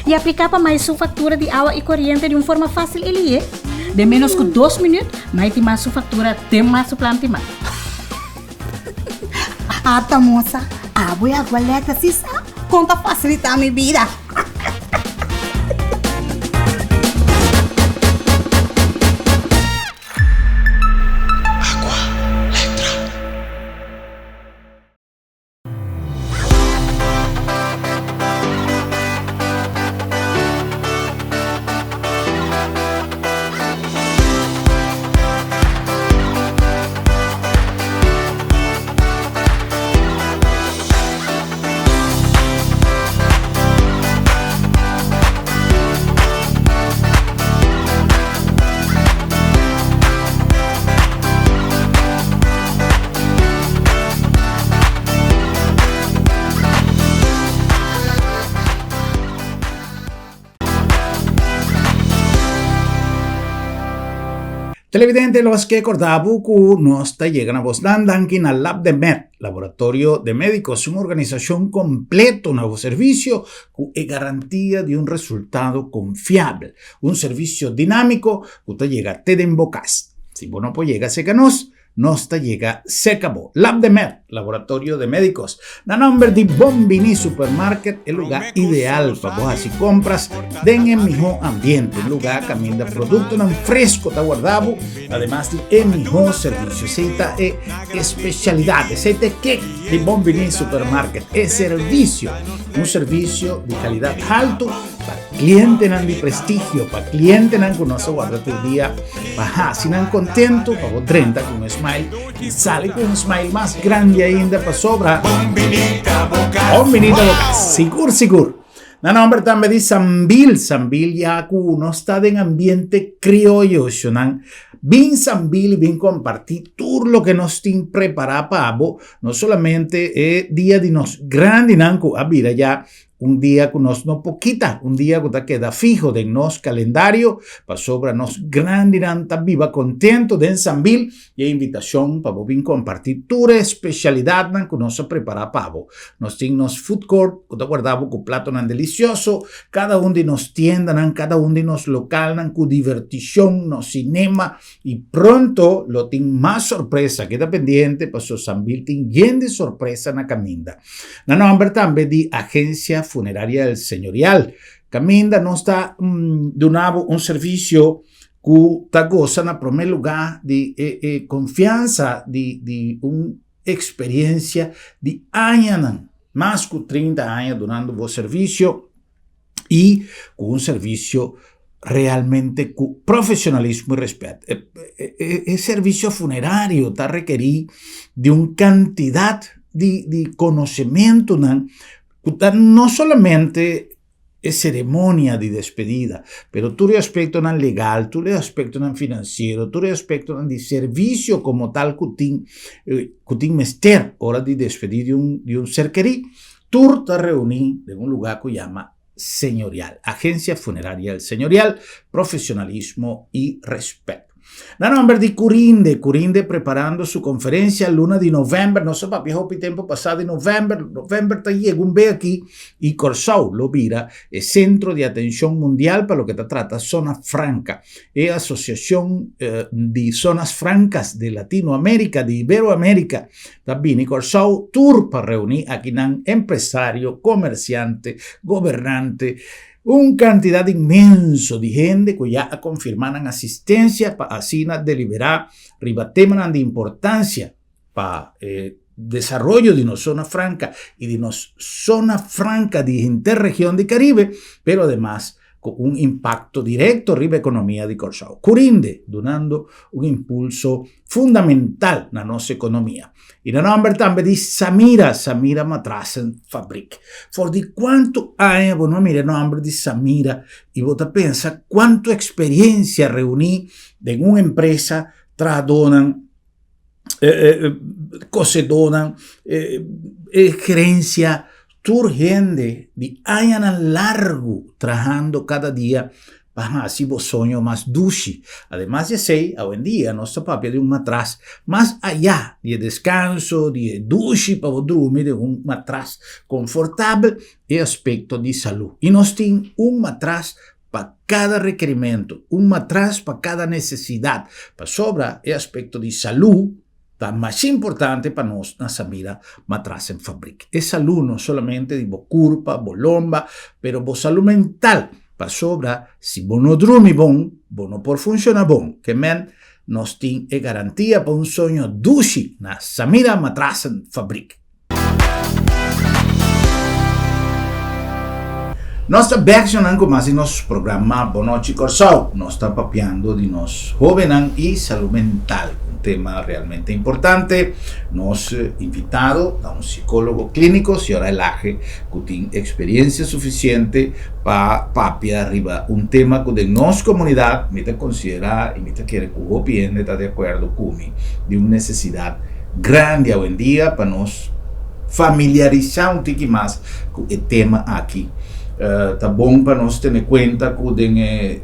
i apliká pa mai su faktura di awa i koriente di un forma fásil i lihé. Den ménos ku dos minüt, mai tin mas su faktura den mas su plan timá. Ata mosa, abo e Aqua Electra si sa kon ta fasilitá mi bida. Televidente, los ke korda bo ku nos ta yega na bosnan danki na Lab de Med, Laboratorio de Médicos, un organisashon kompleto na bo servisio ku e garantia di un resultado konfiabel, un servisio dinámiko ku ta yega te den bo kas. Si bo no por yega serka nos, Nos ta yega serka bo. Lab de Med, Laboratorio de Médicos. Na nomber di Bon Bini Supermarket, e lugá ideal pa bo hasi kompras den e mihó ambiente. Un lugá kaminda produktonan fresko ta warda bo, ademas di e mihó servisio. Esei ta e espesialidat, esei ta e kek di Bon Bini Supermarket, e servisio. Un servisio di kalidat haltu pa Clientenan di prestigio, pa clientenan cu nos a warda tur dia pa haci nan contento, pa bo drenta cu un smile y sali cu un smile mas grandi ainda pasobra Bon binita bo cas. Bon binita bo cas. Sigur, sigur. Na nomber tambe di Sambil, Sambil ya cu nos ta den ambiente crioyo, shonan. Bin Sambil y bin comparti tur loke nos tin prepara pa bo, no solamente e dia di nos grandinan cu a bira ya Un dia ku nos no por kita, un dia ku ta keda fiho den nos kalendario, pasobra nos grandinan ta biba kontento den Sambil i e invitashon pa bo bin kompartí tur e spesialidatnan ku nos a prepará pa bo. Nos tin nos food court ku ta warda bo ku platonan delisioso, kada un di nos tiendanan, kada un di nos lokalnan ku divertishon, nos sinema i pronto lo tin mas sorpresa. Keda pendiente paso Sambil tin yen di sorpresa na kaminda. Na nomber tambe di Agencia Funeraria El Señorial, caminda nos ta duna bo un servicio cu ta goza na prome lugar di e e confianza di di un experiencia di añanan, mas cu 30 aña dunando bo servicio y cu un servicio realmente cu profesionalismo y respet. E, e, e servicio funerario ta requerí di un cantidad di, di conocimentonan cu ta no solamente e ceremonia di despedida, pero tur e aspectonan legal, tur e aspectonan financiero, tur e aspectonan di servicio como tal cu tin, eh, cu tin mester ora di despedí di un, di un ser querí. Tur ta reuní den un lugá ku yama Señorial. Agencia Funeraria El Señorial, profesionalismo y respet. Na nomber di Curinde, Curinde preparando su conferencia luna di november, nos a papia hopi tempo pasá di november, november ta yega un be aki y Corsou lo bira e centro di atencion mundial pa loke ta trata Zona Franca. E asociacion di Zonas Francas di Latinoamerica, di Iberoamerica, Ta bini Kòrsou tur pa reuní akinan empresario, komersiante, gobernante, un kantidat inmenso di hende ku ya a konfirmá nan asistensia pa asina deliberá riba temanan di importansia pa e desaroyo di nos zona franka i di nos zona franka di henter region di Karibe, pero ademas ku un impakto direkto riba ekonomia di Kòrsou. Kurinde, dunando un impulso fundamental na nos ekonomia. I na nòmber tambe di Samira, Samira Matrassen Fabriek. For di kuantu aña bo no a mira e nòmber di Samira i bo ta pensa kuantu eksperiensia reuní den un empresa, trahadónan. Kosedónan, e gerensia, tur hende di añanan largu trahando kada dia pa hasi bo soño mas dushi. Ademas di esei, awendia nos ta papia di un matras mas ayá di e deskanso, di e dushi pa bo drumi den un matras konfortabel, e aspekto di salú. I nos tin un matras pa kada rekerimentu, un matras pa kada nesesidat, pasobra e aspekto di salú ta mas importante pa nos na Samira Matrassenfabriek. E salú no solamente di bo kurpa, bo lomba, pero bo salú mental, pasobra si bo no drumi bon, bo no por funshoná bon. Ke men, nos tin e garantia pa un soño dushi na Samira Matrassenfabriek. Nos ta bek shonnan ku mas di nos programa Bon Nochi Kòrsou. Nos ta papiando di nos hóbennan i salú mental, un tema realmente importante. Nos invitado ta un sikólogo klíniko, señora Elage, ku tin eksperensia sufisiente pa papia riba un tema ku den nos komunidat mi ta konsiderá i mi ta kere ku hopi hende ta di akuerdo ku mi, di un nesesidat grandi awendia pa nos familiarisá un tiki mas ku e tema aki. Ta bon pa nos tene kuenta ku den e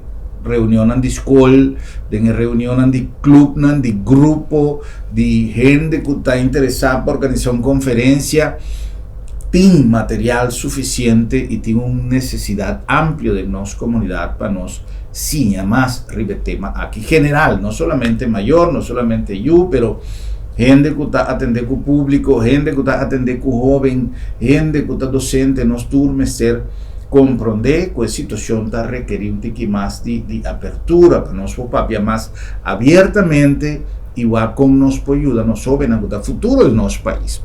reunionnan di skol, den e reunionnan di klupnan, di grupo, di hende ku ta interesá pa organisá un konferensia, tin material sufisiente i tin un nesesidat amplio den nos komunidat pa nos siña mas riba e tema aki general, no solamente mayor, no solamente yu, pero hende ku ta atendé ku públiko, hende ku ta atendé ku hóben, hende ku ta dosente, nos tur mester komprondé ku e situashon ta rekerí un tiki mas di di apertura pa nos por papia mas abiertamente i wak kon nos por yuda nos hóbennan ku ta futuro di nos pais.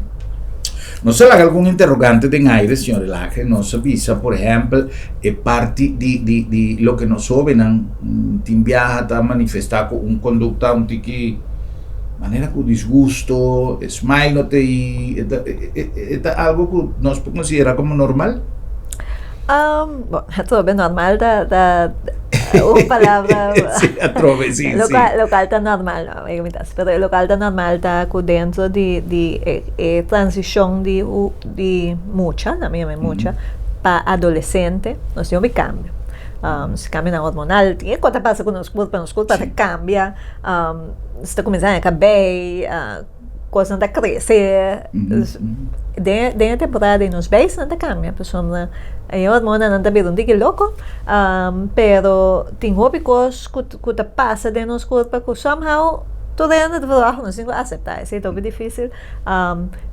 Nos a laga algun interrogante den aire, señor Elage. Nos a bisa, por ehèmpel, e parti di di di loke nos hóbennan tin biaha ta manifestá ku un kondukta un tiki manera ku disgusto, e smile no ta ei, e ta e ta algu ku nos por konsiderá komo normal? Bon, atrobe normal ta ta un palabra Sí, atrobe, sí, sí. Lokual lokual ta normal no, mi ta pero e lokual ta normal ta ku dentro di di e e transishon di di mucha, na mi yama mucha, pa adolesente nos tin hopi kambio. Nos kambionan hormonal, tin e kos ta pasa ku nos kurpa, nos kurpa ta kambia, nos ta kuminsá haña kabei, kosnan ta krese. Den den e temporada di nos beisnan ta kambia pasobra e hormonanan ta bira un tiki loko, pero tin hopi kos ku ku ta pasa den nos kurpa ku somehow tur hende ta verwacht nos tin ku aseptá esei ta hopi difisil.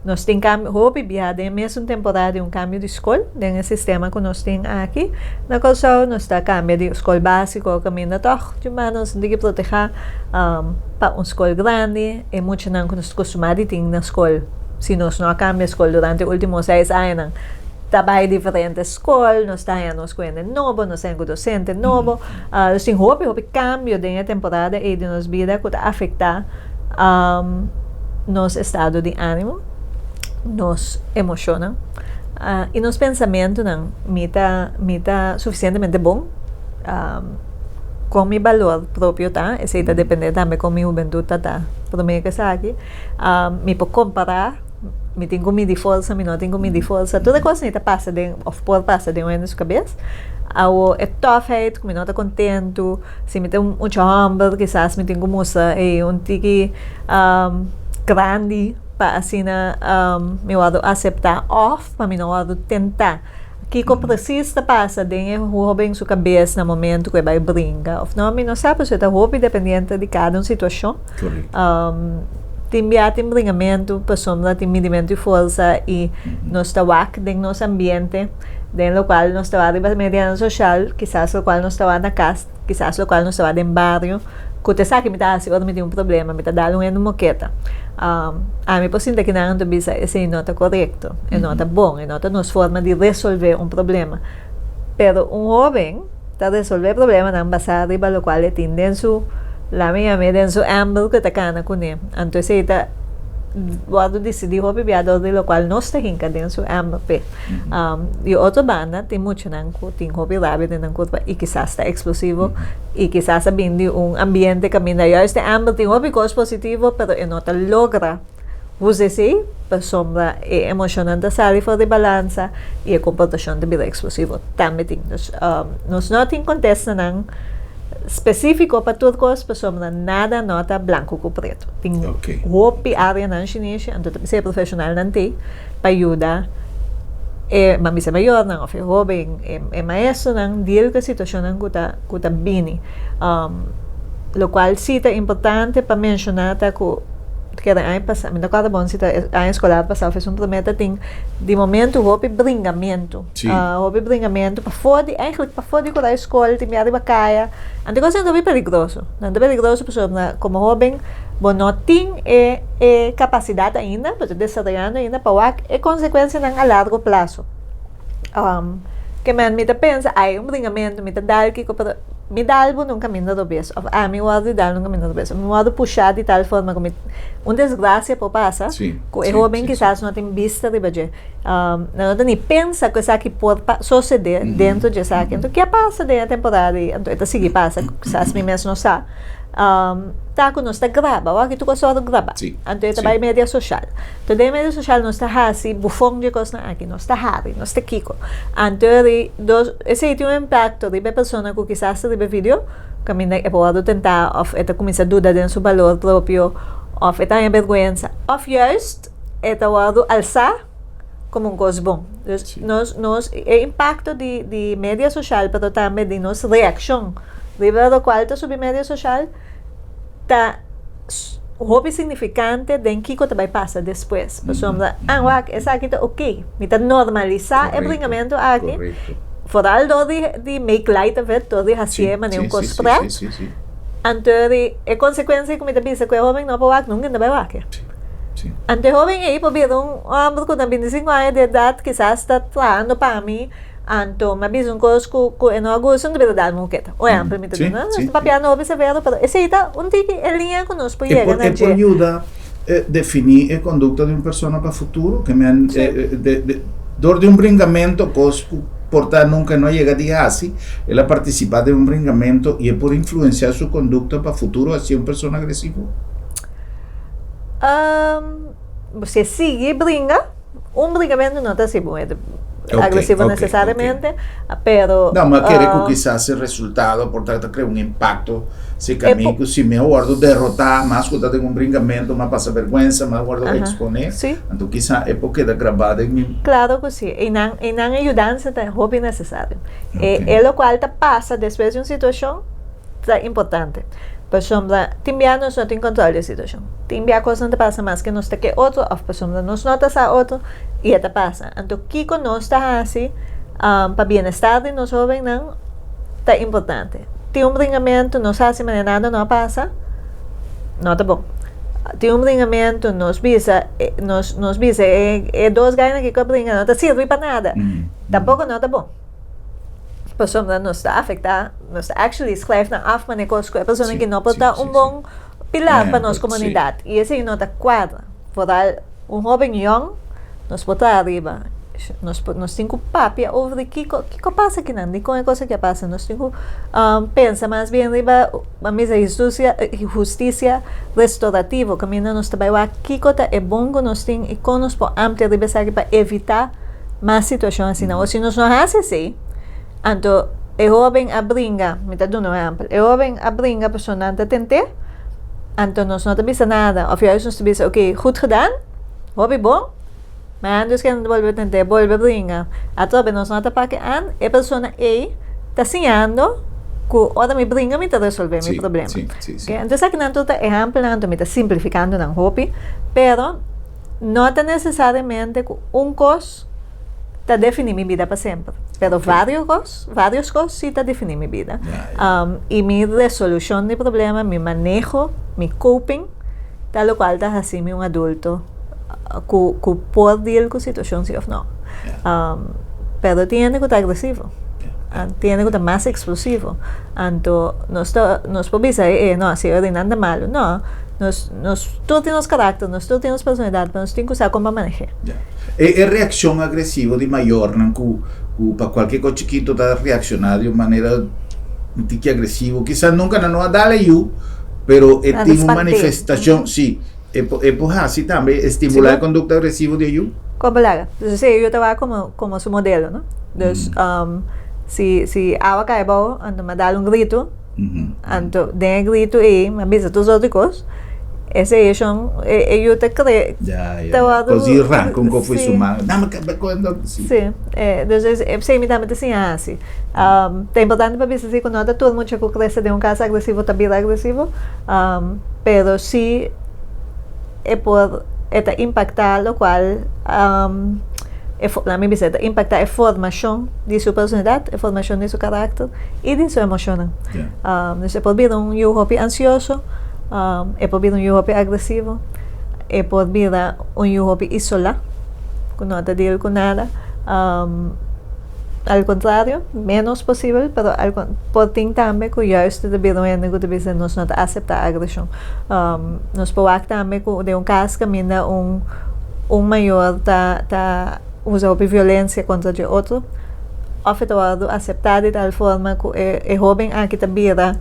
Nos tin kambio hopi bia den e mesun temporada di un kambio di skol den e sistema ku nos tin aki na Kòrsou nos ta kambia di skol básiko kaminda tòg djumba nos tin ki protehá pa un skol grandi e muchanan ku nos ta kustumá di tin na skol si nos no a kambia skol durante e último seis añanan ta bai diferente skol nos ta haña nos ku hende nobo nos ta haña ku dosente nobo nos tin hopi hopi kambio den e temporada ei di nos bida ku ta afektá nos estado di ánimo, nos emoshonnan i nos pensamentunan. Mi ta mi ta sufisientemente bon? Kon mi balor propio ta? Esei ta dependé tambe kon mi hubentut ta ta promé ku esaki. Mi por kompará? Mi tin ku midi forsa? Mi no tin ku midi forsa? Tur e kosnan ei ta pasa den òf por pasa den un hende su kabes. Awor e tòfheid ku mi no ta kontentu. Si mi ta un mucha hòmber kisas mi tin ku mustra ei un tiki grandi pa asina mi wòrdu aseptá òf pa mi no wòrdu tentá. Kiko presis ta pasa den e hóben su kabes na momentu ku e bai brinka òf no mi no sa pasobra e ta hopi dependiente di kada un situashon. Tin bia tin bringamentu pasobra tin midimentu di forsa i nos ta wak den nos ambiente. Den lokual nos ta wak riba medianan sosial, kisas lokual nos ta wak na kas, kisas lokual nos ta wak den bario, ku ta esaki mi ta hasi ora mi tin un problema, mi ta dal un hende un moketa. Ami por sinta kinan anto bisa esei no ta korekto, e no ta bon, e no ta nos forma di resolve un problema. Pero un hoben ta resolve problemanan basá riba lokual e tin den su, lami yam'é den su èmbel ku e ta kana kuné. Anto esei ta. wòrdu disidí hopi bia dor di lokual nos ta hinka den su èmber p'e. Di otro banda tin muchanan ku tin hopi rabia den nan kurpa i kisas ta eksplosivo i kisas a bin di un ambiente kaminda juist e èmber tin hopi kos positivo pero e no ta logra usa esei pasobra e emoshonnan ta sali for di balansa i e komportashon ta bira eksplosivo tambe tin. Dus nos no tin kontestanan spesífiko pa tur kos pasobra nada no ta blanku ku pretu. Tin hopi áreanan shinishi anto ta p'esei e profeshonalnan t'ei pa yuda e mambisa mayornan òf e hóben, e maestronan deal ku e situashonnan ku ta ku ta bini. Lokual si ta importante pa menshoná ta ku keda aña pasá, mi no kòrda bon si ta aña eskolar pasá òf esun promé ta tin di momentu hopi bringamentu, hopi bringamentu pafó di eigentlik pafó di ku ta e skol tin bia riba kaya. Anto e kosnan ta hopi peligroso, nan ta peligroso pasobra komo hóben bo no tin e e kapasidat ainda, bo ta desaroyando ainda pa wak e konsekuensianan a largo plaso. Ke men mi ta pensa ai un bringamentu mi ta dal kiko pero mi dal bo na un kaminda robes òf ami wòrdu di dal na un kaminda robes òf mi wòrdu pushá di tal forma ku mi un desgrasia por pasa ku e hóben kisas no tin bista riba dje. Nan no ta ni pensa ku esaki por sosodé dentro di esaki. Anto ke a pasa den e temporada ei? Anto e ta sigui pasa, kisas mi mes no sa. Ta ku nos ta graba, wak tur kos wòrdu grabá. Anto e ta bai media soshal. Anto den e media soshal nos ta hasi bufon di e kosnan aki, nos ta hari, nos ta kiko. Anto ri dos, esei tin un impakto riba e persona ku kisas ta riba e video, kaminda e por wòrdu tentá òf e ta kuminsá duda den su balor propio òf e ta haña bèrgwensa òf juist e ta wòrdu alsá komo un kos bon. Dus nos nos e impakto di di media soshal pero tambe di nos reakshon riba lokual ta subi media soshal ta hopi signifikante den kiko ta bai pasa despues. Pasobra ah wak esaki ta oké, mi ta normalisá e bringamentu aki foral dor di di make light of it, dor di hasié manera un kos pret, anto e konsekuensia ku mi ta bisa ku e hóben no por wak nunka no ta bai wak. Anto e hoben ei por bira un homber ku na bintisinku aña di edat kisas ta trahando pa mi, anto mi a bisa un kos ku ku e no a gusta, mi ta bira dal mi moketa. Un ehèmpel mi ta duna, nos ta papiando hopi severo, pero esei ta un tiki e liña ku nos por yega na dje. E por yuda definí e kondukta di un persona pa futuro? Ke men dor di un bringamento kos ku por ta nunka e no a yega di hasi, el a partisipá den un bringamento i e por influensiá su kondukta pa futuro hasié un persona agresivo? Si e sigui bringa, un bringamentu no ta hasi bo agresivo necesariamente, pero. No, mi a kere ku kisas e resultado por ta krea un impakto serka mi ku si mi a wòrdu derotá mas ku ta den un bringamentu mi a pasa bèrgwensa, mi a wòrdu eksponé, anto kisa e por keda grabá den mi. Klaro ku si, einan einan e yudansa ta hopi nesesario. E lokual ta pasa despues di un situashon ta importante. Pasobra tin bia nos no tin control di e situacion. Tin bia cosnan ta pasa mas ke nos ta ke otro of pasobra nos no ta sa otro y e ta pasa. Anto kico nos ta haci pa bienestar di nos hobennan ta importante. Tin un bringamento nos haci manera nada no a pasa, no ta bon. Tin un bringamento nos bisa nos nos bisa e dos gainan aki cu a bringa no ta sirbi pa nada, tampoco no ta bon. Pasobra nos ta afecta, nos ta actually schrijf nan af manera cos cu e persona ki no por ta un bon pilar pa nos comunidad. Y esey no ta cuadra. Vooral un hoben yong, nos por traha riba. Nos por, nos tin cu papia over di kico, kico a pasa akinan, dicon e cos aki a pasa. Nos tin cu pensa mas bien riba, a misa hustucia, husticia restaurativo, caminda nos ta bay wak kico ta e bon cu nos tin y con nos por amplia riba esaki pa evita mas situacion asina. O si nos no haci así, anto e hoben a bringa, mi ta duna un ehempel, e hoben a bringa pasobra nan ta tent'é, anto nos no ta bisa nada, of juist nos ta bisa, ok, goed gedaan, hopi bon, ma antes ke nan ta bolbe tent'é, bolbe bringa. Atrobe nos no ta pake an, e persona ei ta siñando ku ora mi bringa mi ta resolve mi problema. Ok, anto esakinan tur ta ehempelnan, anto mi ta simplificando nan hopi, pero No ta necesariamente cu un cos ta defini mi bida pa semper, pero varios cos, varios cos si ta defini mi bida. Y mi resolucion di problema, mi maneho, mi coping, ta locual ta haci mi un adulto cu cu por deal cu situacion si of no. Pero tin hende cu ta agresivo, tin hende cu ta mas explosivo, anto nos ta nos por bisa e no, si e ora nan ta malo, no. Nos, nos tur tin nos karakter, nos tur tin nos personalidat, pero nos tin ku sa kon pa maneh'é. Ya. E e reakshon agresivo di mayornan ku ku pa kualke kos chikito ta reakshoná di un manera un tiki agresivo, kisas nunka nan no a dal e yu, pero e Nan ta tin un spant'é. manifestashon, si, e por e por hasi tambe estimulá e Sigur. kondukta agresivo di e yu. Kon palabra. Entonces e yu ta wak komo komo su modelo, no? Dus si si awa kai abou, anto mi a dal un gritu. Anto den e gritu ei mi a bisa tur sorti kos, esei shon e yu ta kre Ya, ya, ta ya. wòrdu Kos di ranka un kos fo'i su sí. man. Dame ka be kuenda. Sí. Sí, entonces esei mi tambe ta siña hasi. Ta importante pa bisa si ku no ta tur mucha ku krese den un kas agresivo ta bira agresivo, pero si e por e ta impaktá lokual e laat mi bisa e ta impaktá e formashon di su personalidat, e formashon di su karakter i di su emoshonnan. Dus e por bira un yu hopi ansioso, e por bira un yu hopi agresivo, e por bira un yu hopi isolá ku no ta deal ku nada. Al kontrario, ménos posibel, pero al por tin tambe ku juist ta bira un hende ku ta bisa nos no ta aseptá agreshon. Nos por wak tambe ku den un kas kaminda un un mayor ta ta usa hopi violensia kontra dje otro, òf e ta wòrdu aseptá di tal forma ku e e hóben aki ta bira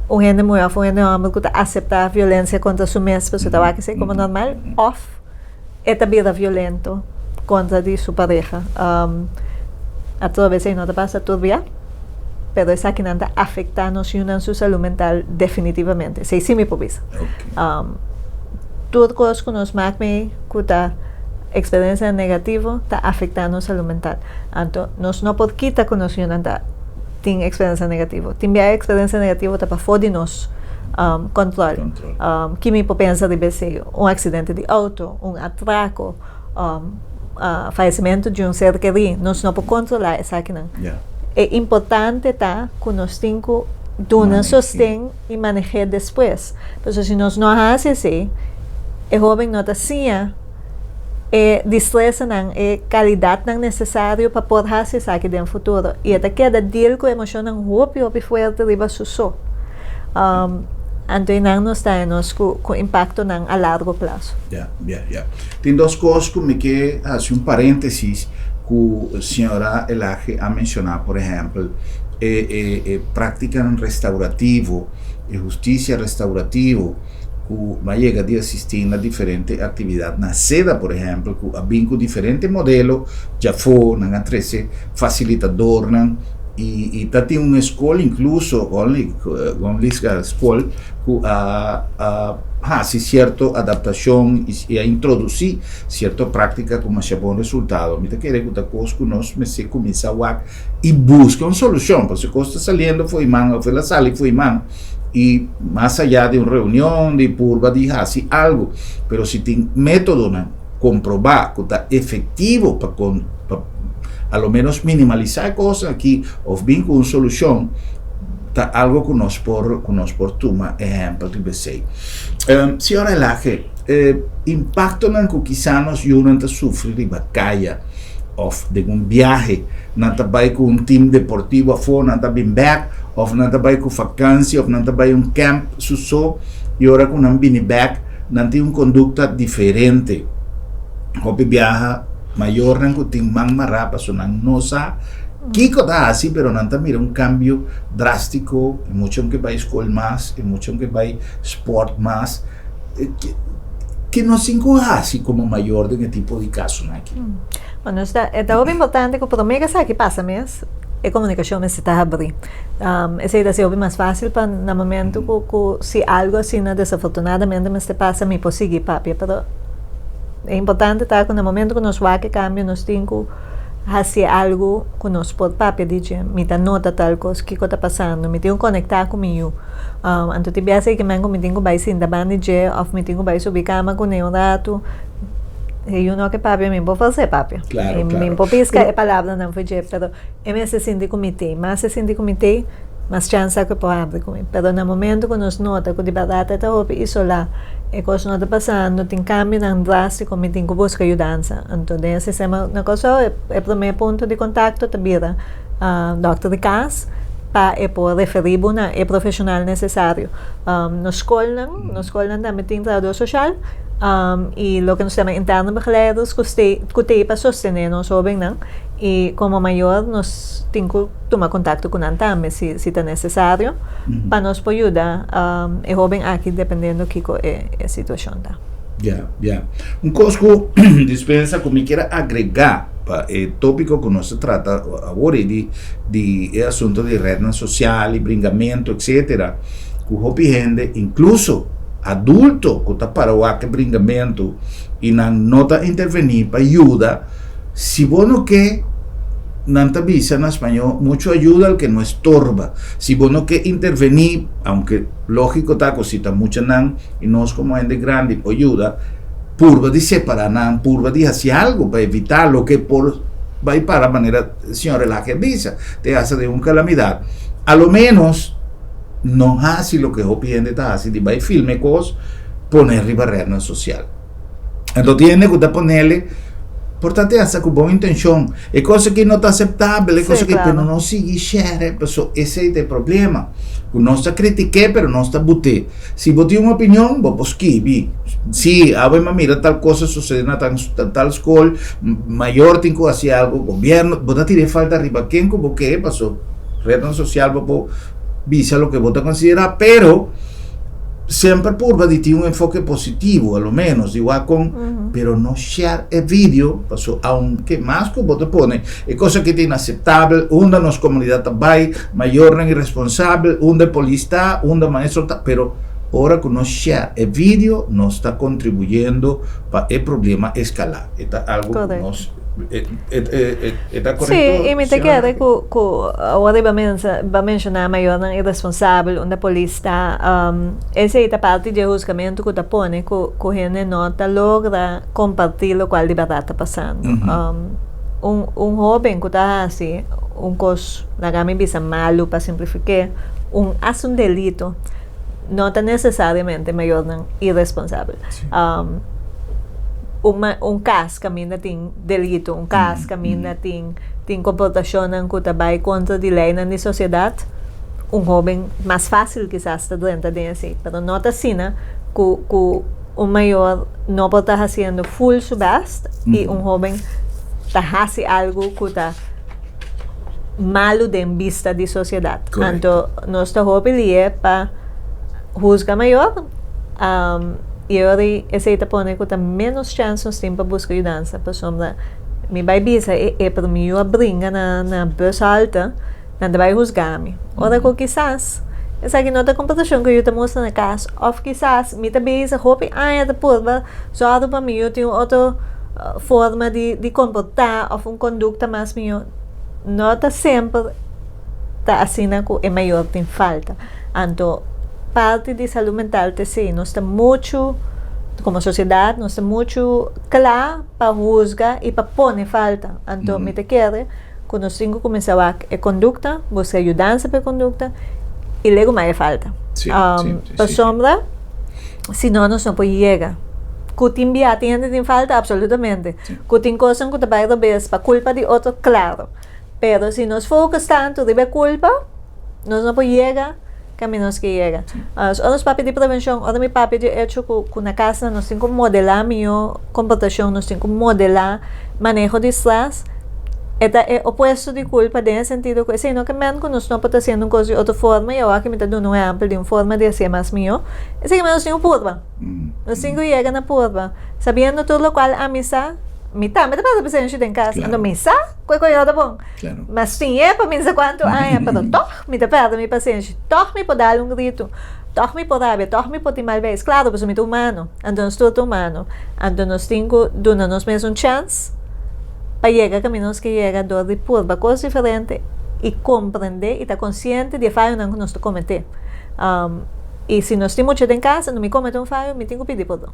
un hende muhé òf un hende hòmber ku ta aseptá violensia kontra su mes pasobra ta wak esei komo normal, òf e ta bira violento kontra di su pareha. Atrobe esei no ta pasa tur bia, pero esakinan ta afektá nos yunan su salú mental definitivamente. Esei sí mi por bisa. Tur kos ku nos mak mei ku ta eksperensianan negativo ta afektá nos salú mental. Anto nos no por kita ku nos yunan ta tin eksperensia negativo. Tin bia e eksperensia negativo ta pafó di nos kòntròl. Ki mi por pensa riba esei? Un aksidente di outo, un atrako, fayesimentu di un ser kerí. Nos no por kontrolá esakinan. E importante ta ku nos tin ku duna sosten i maneh'é despues. Pasobra si nos no hasi esei, e hóben no ta siña e distresanan, e kalidatnan nesesario pa por hasi esaki den futuro. I e ta keda deal ku emoshonnan hopi hopi fuerte riba su so. Anto einan nos ta nos ku ku impaktonan a largo plaso. Ya, ya, ya. Tin dos kos ku mi ke hasi un paréntesis ku señora Elhage a menshoná, por ehèmpel, e e e práktikanan restaurativo, e hustisia restaurativo ku mi a yega di asistí na diferente aktividat na seda, por ehèmpel, ku a bin ku diferente modelo djafó, nan a trese fasilitadornan i ta tin un eskol inkluso, Gonliska Skol, ku a hasi sierto adaptashon i a introdusí sierto práktika ku masha bon resultado. Mi ta kere ku ta kos ku nos mester kuminsá wak i buska un solushon, pasobra e kos ta saliendo fo'i man òf el a sali fo'i man i mas ayá di un reunion di purba di hasi algu, pero si tin métodonan komprobá ku ta efektivo pa pa a lo ménos minimalisá e kos aki òf bin ku un solushon ta algu ku nos por ku nos por tuma ehèmpel riba esei. Señor Elhage, e impaktonan ku kisá nos yunan ta sufri riba kaya òf den un biahe, nan ta bai ku un tim deportivo afó, nan ta bin bèk, òf nan ta bai ku fakansi òf nan ta bai un kèmp su so i ora ku nan bini bèk nan tin un kondukta diferente. Hopi biaha mayornan ku tin man mará pasobra nan no sa kiko ta hasi pero nan ta mira un kambio drástiko, e muchanan ke bai skol mas, e muchanan ke bai spòrt mas. Ke nos tin ku hasi komo mayor den e tipo di kasonan aki? Bueno, e ta hopi importante ku promé ku esaki pasa mes, e komunikashon mester ta habrí. Esei ta hasi hopi mas fásil pa na momento ku ku si algu asina desafortunadamente mester pasa mi por sigui papia. Pero e importante ta ku na momento ku nos wak e kambio nos tin ku hasi algu ku nos por papia di dje. Mi ta nota tal kos, kiko ta pasando, mi tin ku konektá ku mi yu. Anto tin biaha esei ke men ku mi tin ku bai sinta banda di dje òf mi tin ku bai subi kama kuné un ratu. E yu no ke papia, mi por forsa e papia. Claro, Mi claro. por pisca e palabranan for dje, pero e mester sinti ku mi tei. Mas e sinti ku mi tei, mas chansa ku e por habri ku mi. Pero na momento ku nos nota ku di bèrdat e ta hopi isolá, e kos no ta pasando, tin kambionan drástiko, mi tin ku buska yudansa. Anto den e sistema na Kòrsou e promé punto di kontakto ta bira dòkter di kas. pa e por referí bo na e profeshonal nesesario. Nos skolnan, nos skolnan tambe tin trahadó soshal i loke nos yama interne begeleiders ku stei ku t'ei pa sostené nos hóbennan i komo mayor nos tin ku tuma kontakto ku nan tambe si si ta nesesario pa nos por yuda e hóben aki dependiendo kiko e e situashon ta. Ya, ya. Un kos ku dispensa ku mi kier a agregá pa e tópiko ku nos ta trata awor ei di di e asunto di rednan sosial i bringamentu etsetera, ku hopi hende inkluso adulto ku ta para wak e bringamentu i nan no ta intervení pa yuda, si bo no ke, nan ta bisa na spañó, mucho ayuda al que no estorba. Si bo no ke intervení, aunke lógiko ta ku si ta muchanan, I nos komo hende grandi por yuda purba di separá nan, purba di hasi algu pa evitá loke por bai para manera señor Relaje a bisa, te hasta den un kalamidat. A lo ménos no hasi loke hopi hende ta hasi di bai filma e kos pone riba rednan sosial. Anto tin hende ku ta ponele por ta te hasta ku bon intenshon, e kos aki no ta aseptabel, e kos aki, pero no sigui share, pasobra esei ta e problema, ku nos ta kritik'é pero nos ta but'é. Si bo tin un opinion, bo por skibi. Si, awe mi a mira tal kos a sosede na tal skol, mayor tin ku hasi algu, gobièrnu, bo ta tira e falta riba ken ku bo ke, paso retnan sosial bo por bisa loke bo ta konsiderá, pero semper purba di tin un enfoke positivo, a lo ménos, di wak kon, pero no share e video, paso aunke mas ku bo ta pone e kos aki ta inaseptabel, unda nos komunidat ta bai, Mayornan irresponsabel, unda e polis ta, unda maestro ta, pero ora cu nos share e video nos ta contribuyendo pa e problema escala. E ta algo cu nos, e, e, e ta correcto? Sí, y mi ta kere cu, cu awor riba ba menciona mayornan irresponsabel, unda polis ta, esey ta parti di e huzgamento cu ta pone cu, cu hende no ta logra comparti locual di berdad ta pasando. Un, un hoben cu ta haci un cos, laga mi bisa malu pa simplifiké, un hasta un delito, no ta nesesariamente mayornan iresponsabel. Un ma, un kas kaminda tin delito, un kas kaminda tin tin komportashonnan ku ta bai kontra di leinan di sosiedat, un hóben mas fásil kisas ta drenta den esei. Pero no ta asina ku ku un mayor no por ta hasiendo ful su bèst i un hóben ta hasi algu ku ta malu den bista di sosiedat. Anto nos ta hopi lié pa husga mayor i ora esei ta pone ku ta ménos chèns nos tin pa buska yudansa pasobra mi bai bisa e e pero mi yu a bringa na na bus halte nan ta bai husga mi. Ora ku kisas esaki no ta komportashon ku yu ta mustra na kas òf kisas mi ta bisa hopi aña ta purba sòru pa mi yu tin un otro forma di di komportá òf un kondukta mas mihó, no ta semper ta asina ku e mayor tin falta. Anto parti di salú mental ta esei, nos ta muchu, komo sosiedat nos ta muchu kla pa husga i pa pone falta. Anto mi ta kere ku nos tin ku kuminsá wak e kondukta, buska yudansa pa e kondukta i legu mas e falta. Pasobra si no nos no por yega. Ku tin bia tin hende tin falta? Absolutamente. Ku tin kosnan ku ta bai robes pa kulpa di otro? Klaro. Pero si nos focus tantu riba e kulpa, nos no por yega kaminda nos ke yega. Ora nos papia di prevenshon, ora mi papia di echo ku ku na kasnan nos tin ku modelá mihó komportashon, nos tin ku modelá maneho di strès, e ta e opuesto di kulpa den e sentido ku esei no ke men ku nos no por ta hasiendo un kos di otro forma i awor ku mi ta duna un ehèmpel di un forma di hasié mas mihó, esei ke men nos tin ku purba. Nos tin ku yega na purba. Sabiendo tur lokual ami sa, mi tambe ta pasa pasenshi den kas, anto mi sa ku e koyo ta bon. Mas siñ'é pa mi sa kuantu aña, pero tòg mi ta pèrdè mi pasenshi, tòg mi por dal un gritu, tòg mi por rabia, tòg mi por tin mal beis. Klaro, pasobra mi ta humano, anto nos tur ta humano. Anto nos tin ku duna nos mes un chèns pa yega kaminda nos ke yega dor di purba kos diferente i komprendé i ta konsiente di e fayonan ku nos ta kometé. I si nos tin mucha den kas, anto mi komete un fayo, mi tin ku pidi pordon.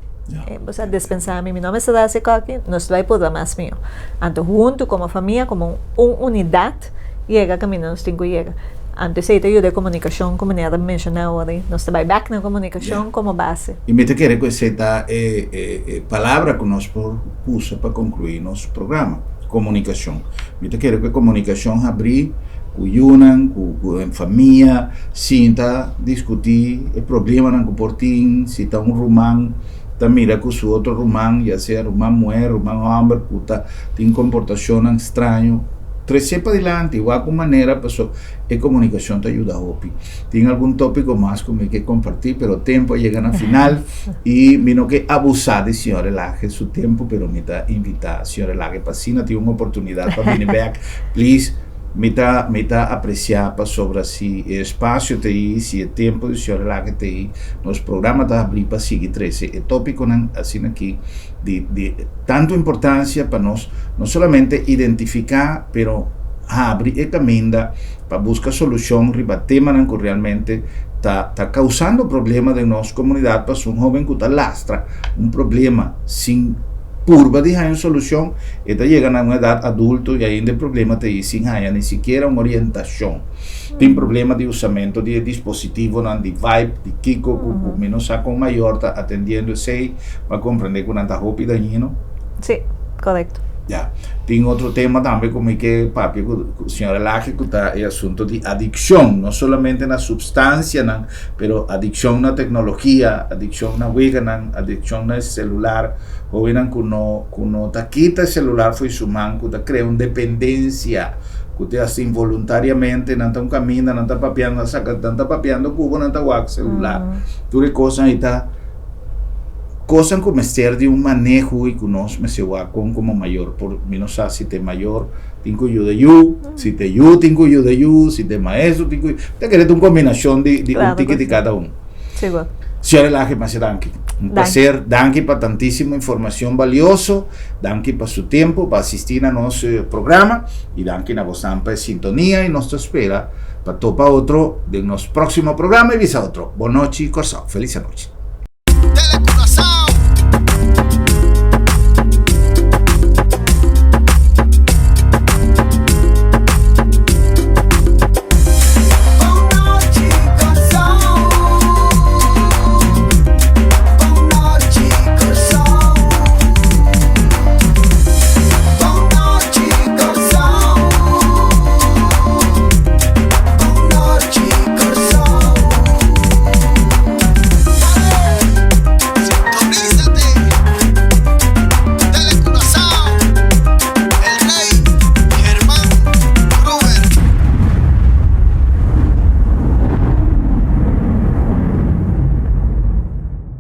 Bo sa despensá mi, mi no mester hasi esaki, nos ta bai purba mas mihó. Anto huntu komo famia, komo un unidat, yega kaminda nos tin ku yega. Anto esei ta yuda e komunikashon ku manera ta menshoná awor ei. Nos ta bai bèk na komunikashon komo base. I mi ta kere ku esei ta e palabra ku nos por usa pa konkluí nos programa, komunikashon. Mi ta kere ku e komunikashon habrí. Ku yunan, ku ku en famia, sinta diskutí e problemanan ku por tin, si ta un ruman ta mira ku su otro ruman, ya sea ruman muher, ruman hòmber ku ta tin komportashonnan straño, tres'é padilanti, wak un manera paso e komunikashon ta yuda hopi. Tin algun tópiko mas ku mi ke kompartí, pero tempu a yega na final i mi no ke abusá di señor Elage su tempu, pero mi ta invitá señor Elage pa asina tin un oportunidat pa bini bèk, please. Mi ta mi ta apreciá pasobra si e espacio ta ei, si e tempo di Señor Elake ta ei, nos programa ta habrí pa sigui trece e tópiconan asina aki di di tanto importancia pa nos no solamente identificá pero habri e caminda pa busca solucion riba temanan cu realmente ta ta causando problema den nos comunidad pasobra un hoben cu ta lastra un problema sin Purba di haña un solushon, e ta yega na un edat adulto i ainda e problema ta ei sin haña ni sikiera un orientashon. Tin problema di usamentu di e dispositivonan, di vibe, di kiko ku ku mi no sa kon mayor ta atendiendo esei, pa komprende ku nan ta hopi dañino. Sí, korekto. Ya. Tin otro tema tambe ku mi ke papia ku señora Laki ku ta e asunto di adikshon, no solamente na supstansianan, pero adikshon na teknologia, adikshon na weganan, adikshon na e selular. Hobennan ku no ku no ta kita e selular fo'i su man, ku ta krea un dependensia, ku te hasta involuntariamente nan ta un kaminda, nan ta papiando, nan saka, nan ta papiando ku bo, nan ta wak selular. Tur e kosnan ei ta kosnan ku mester di un maneho i ku nos mester wak kon komo mayor por, mi no sa si ta e mayor tin ku yuda yu, si ta e yu tin ku yuda yu, si ta e maestro tin ku, ta kere ta un kombinashon di di un tiki di kada un. Sigur. Señor Elage, masha danki. Un placer. Danki pa tantísimo informacion balioso. Danki pa su tempo pa asisti na nos programa. Y danki na bosnan pa e sintonia y nos ta spera pa topa otro den nos próximo programa y bisa otro. Bon nochi Corsou. Feliz anochi.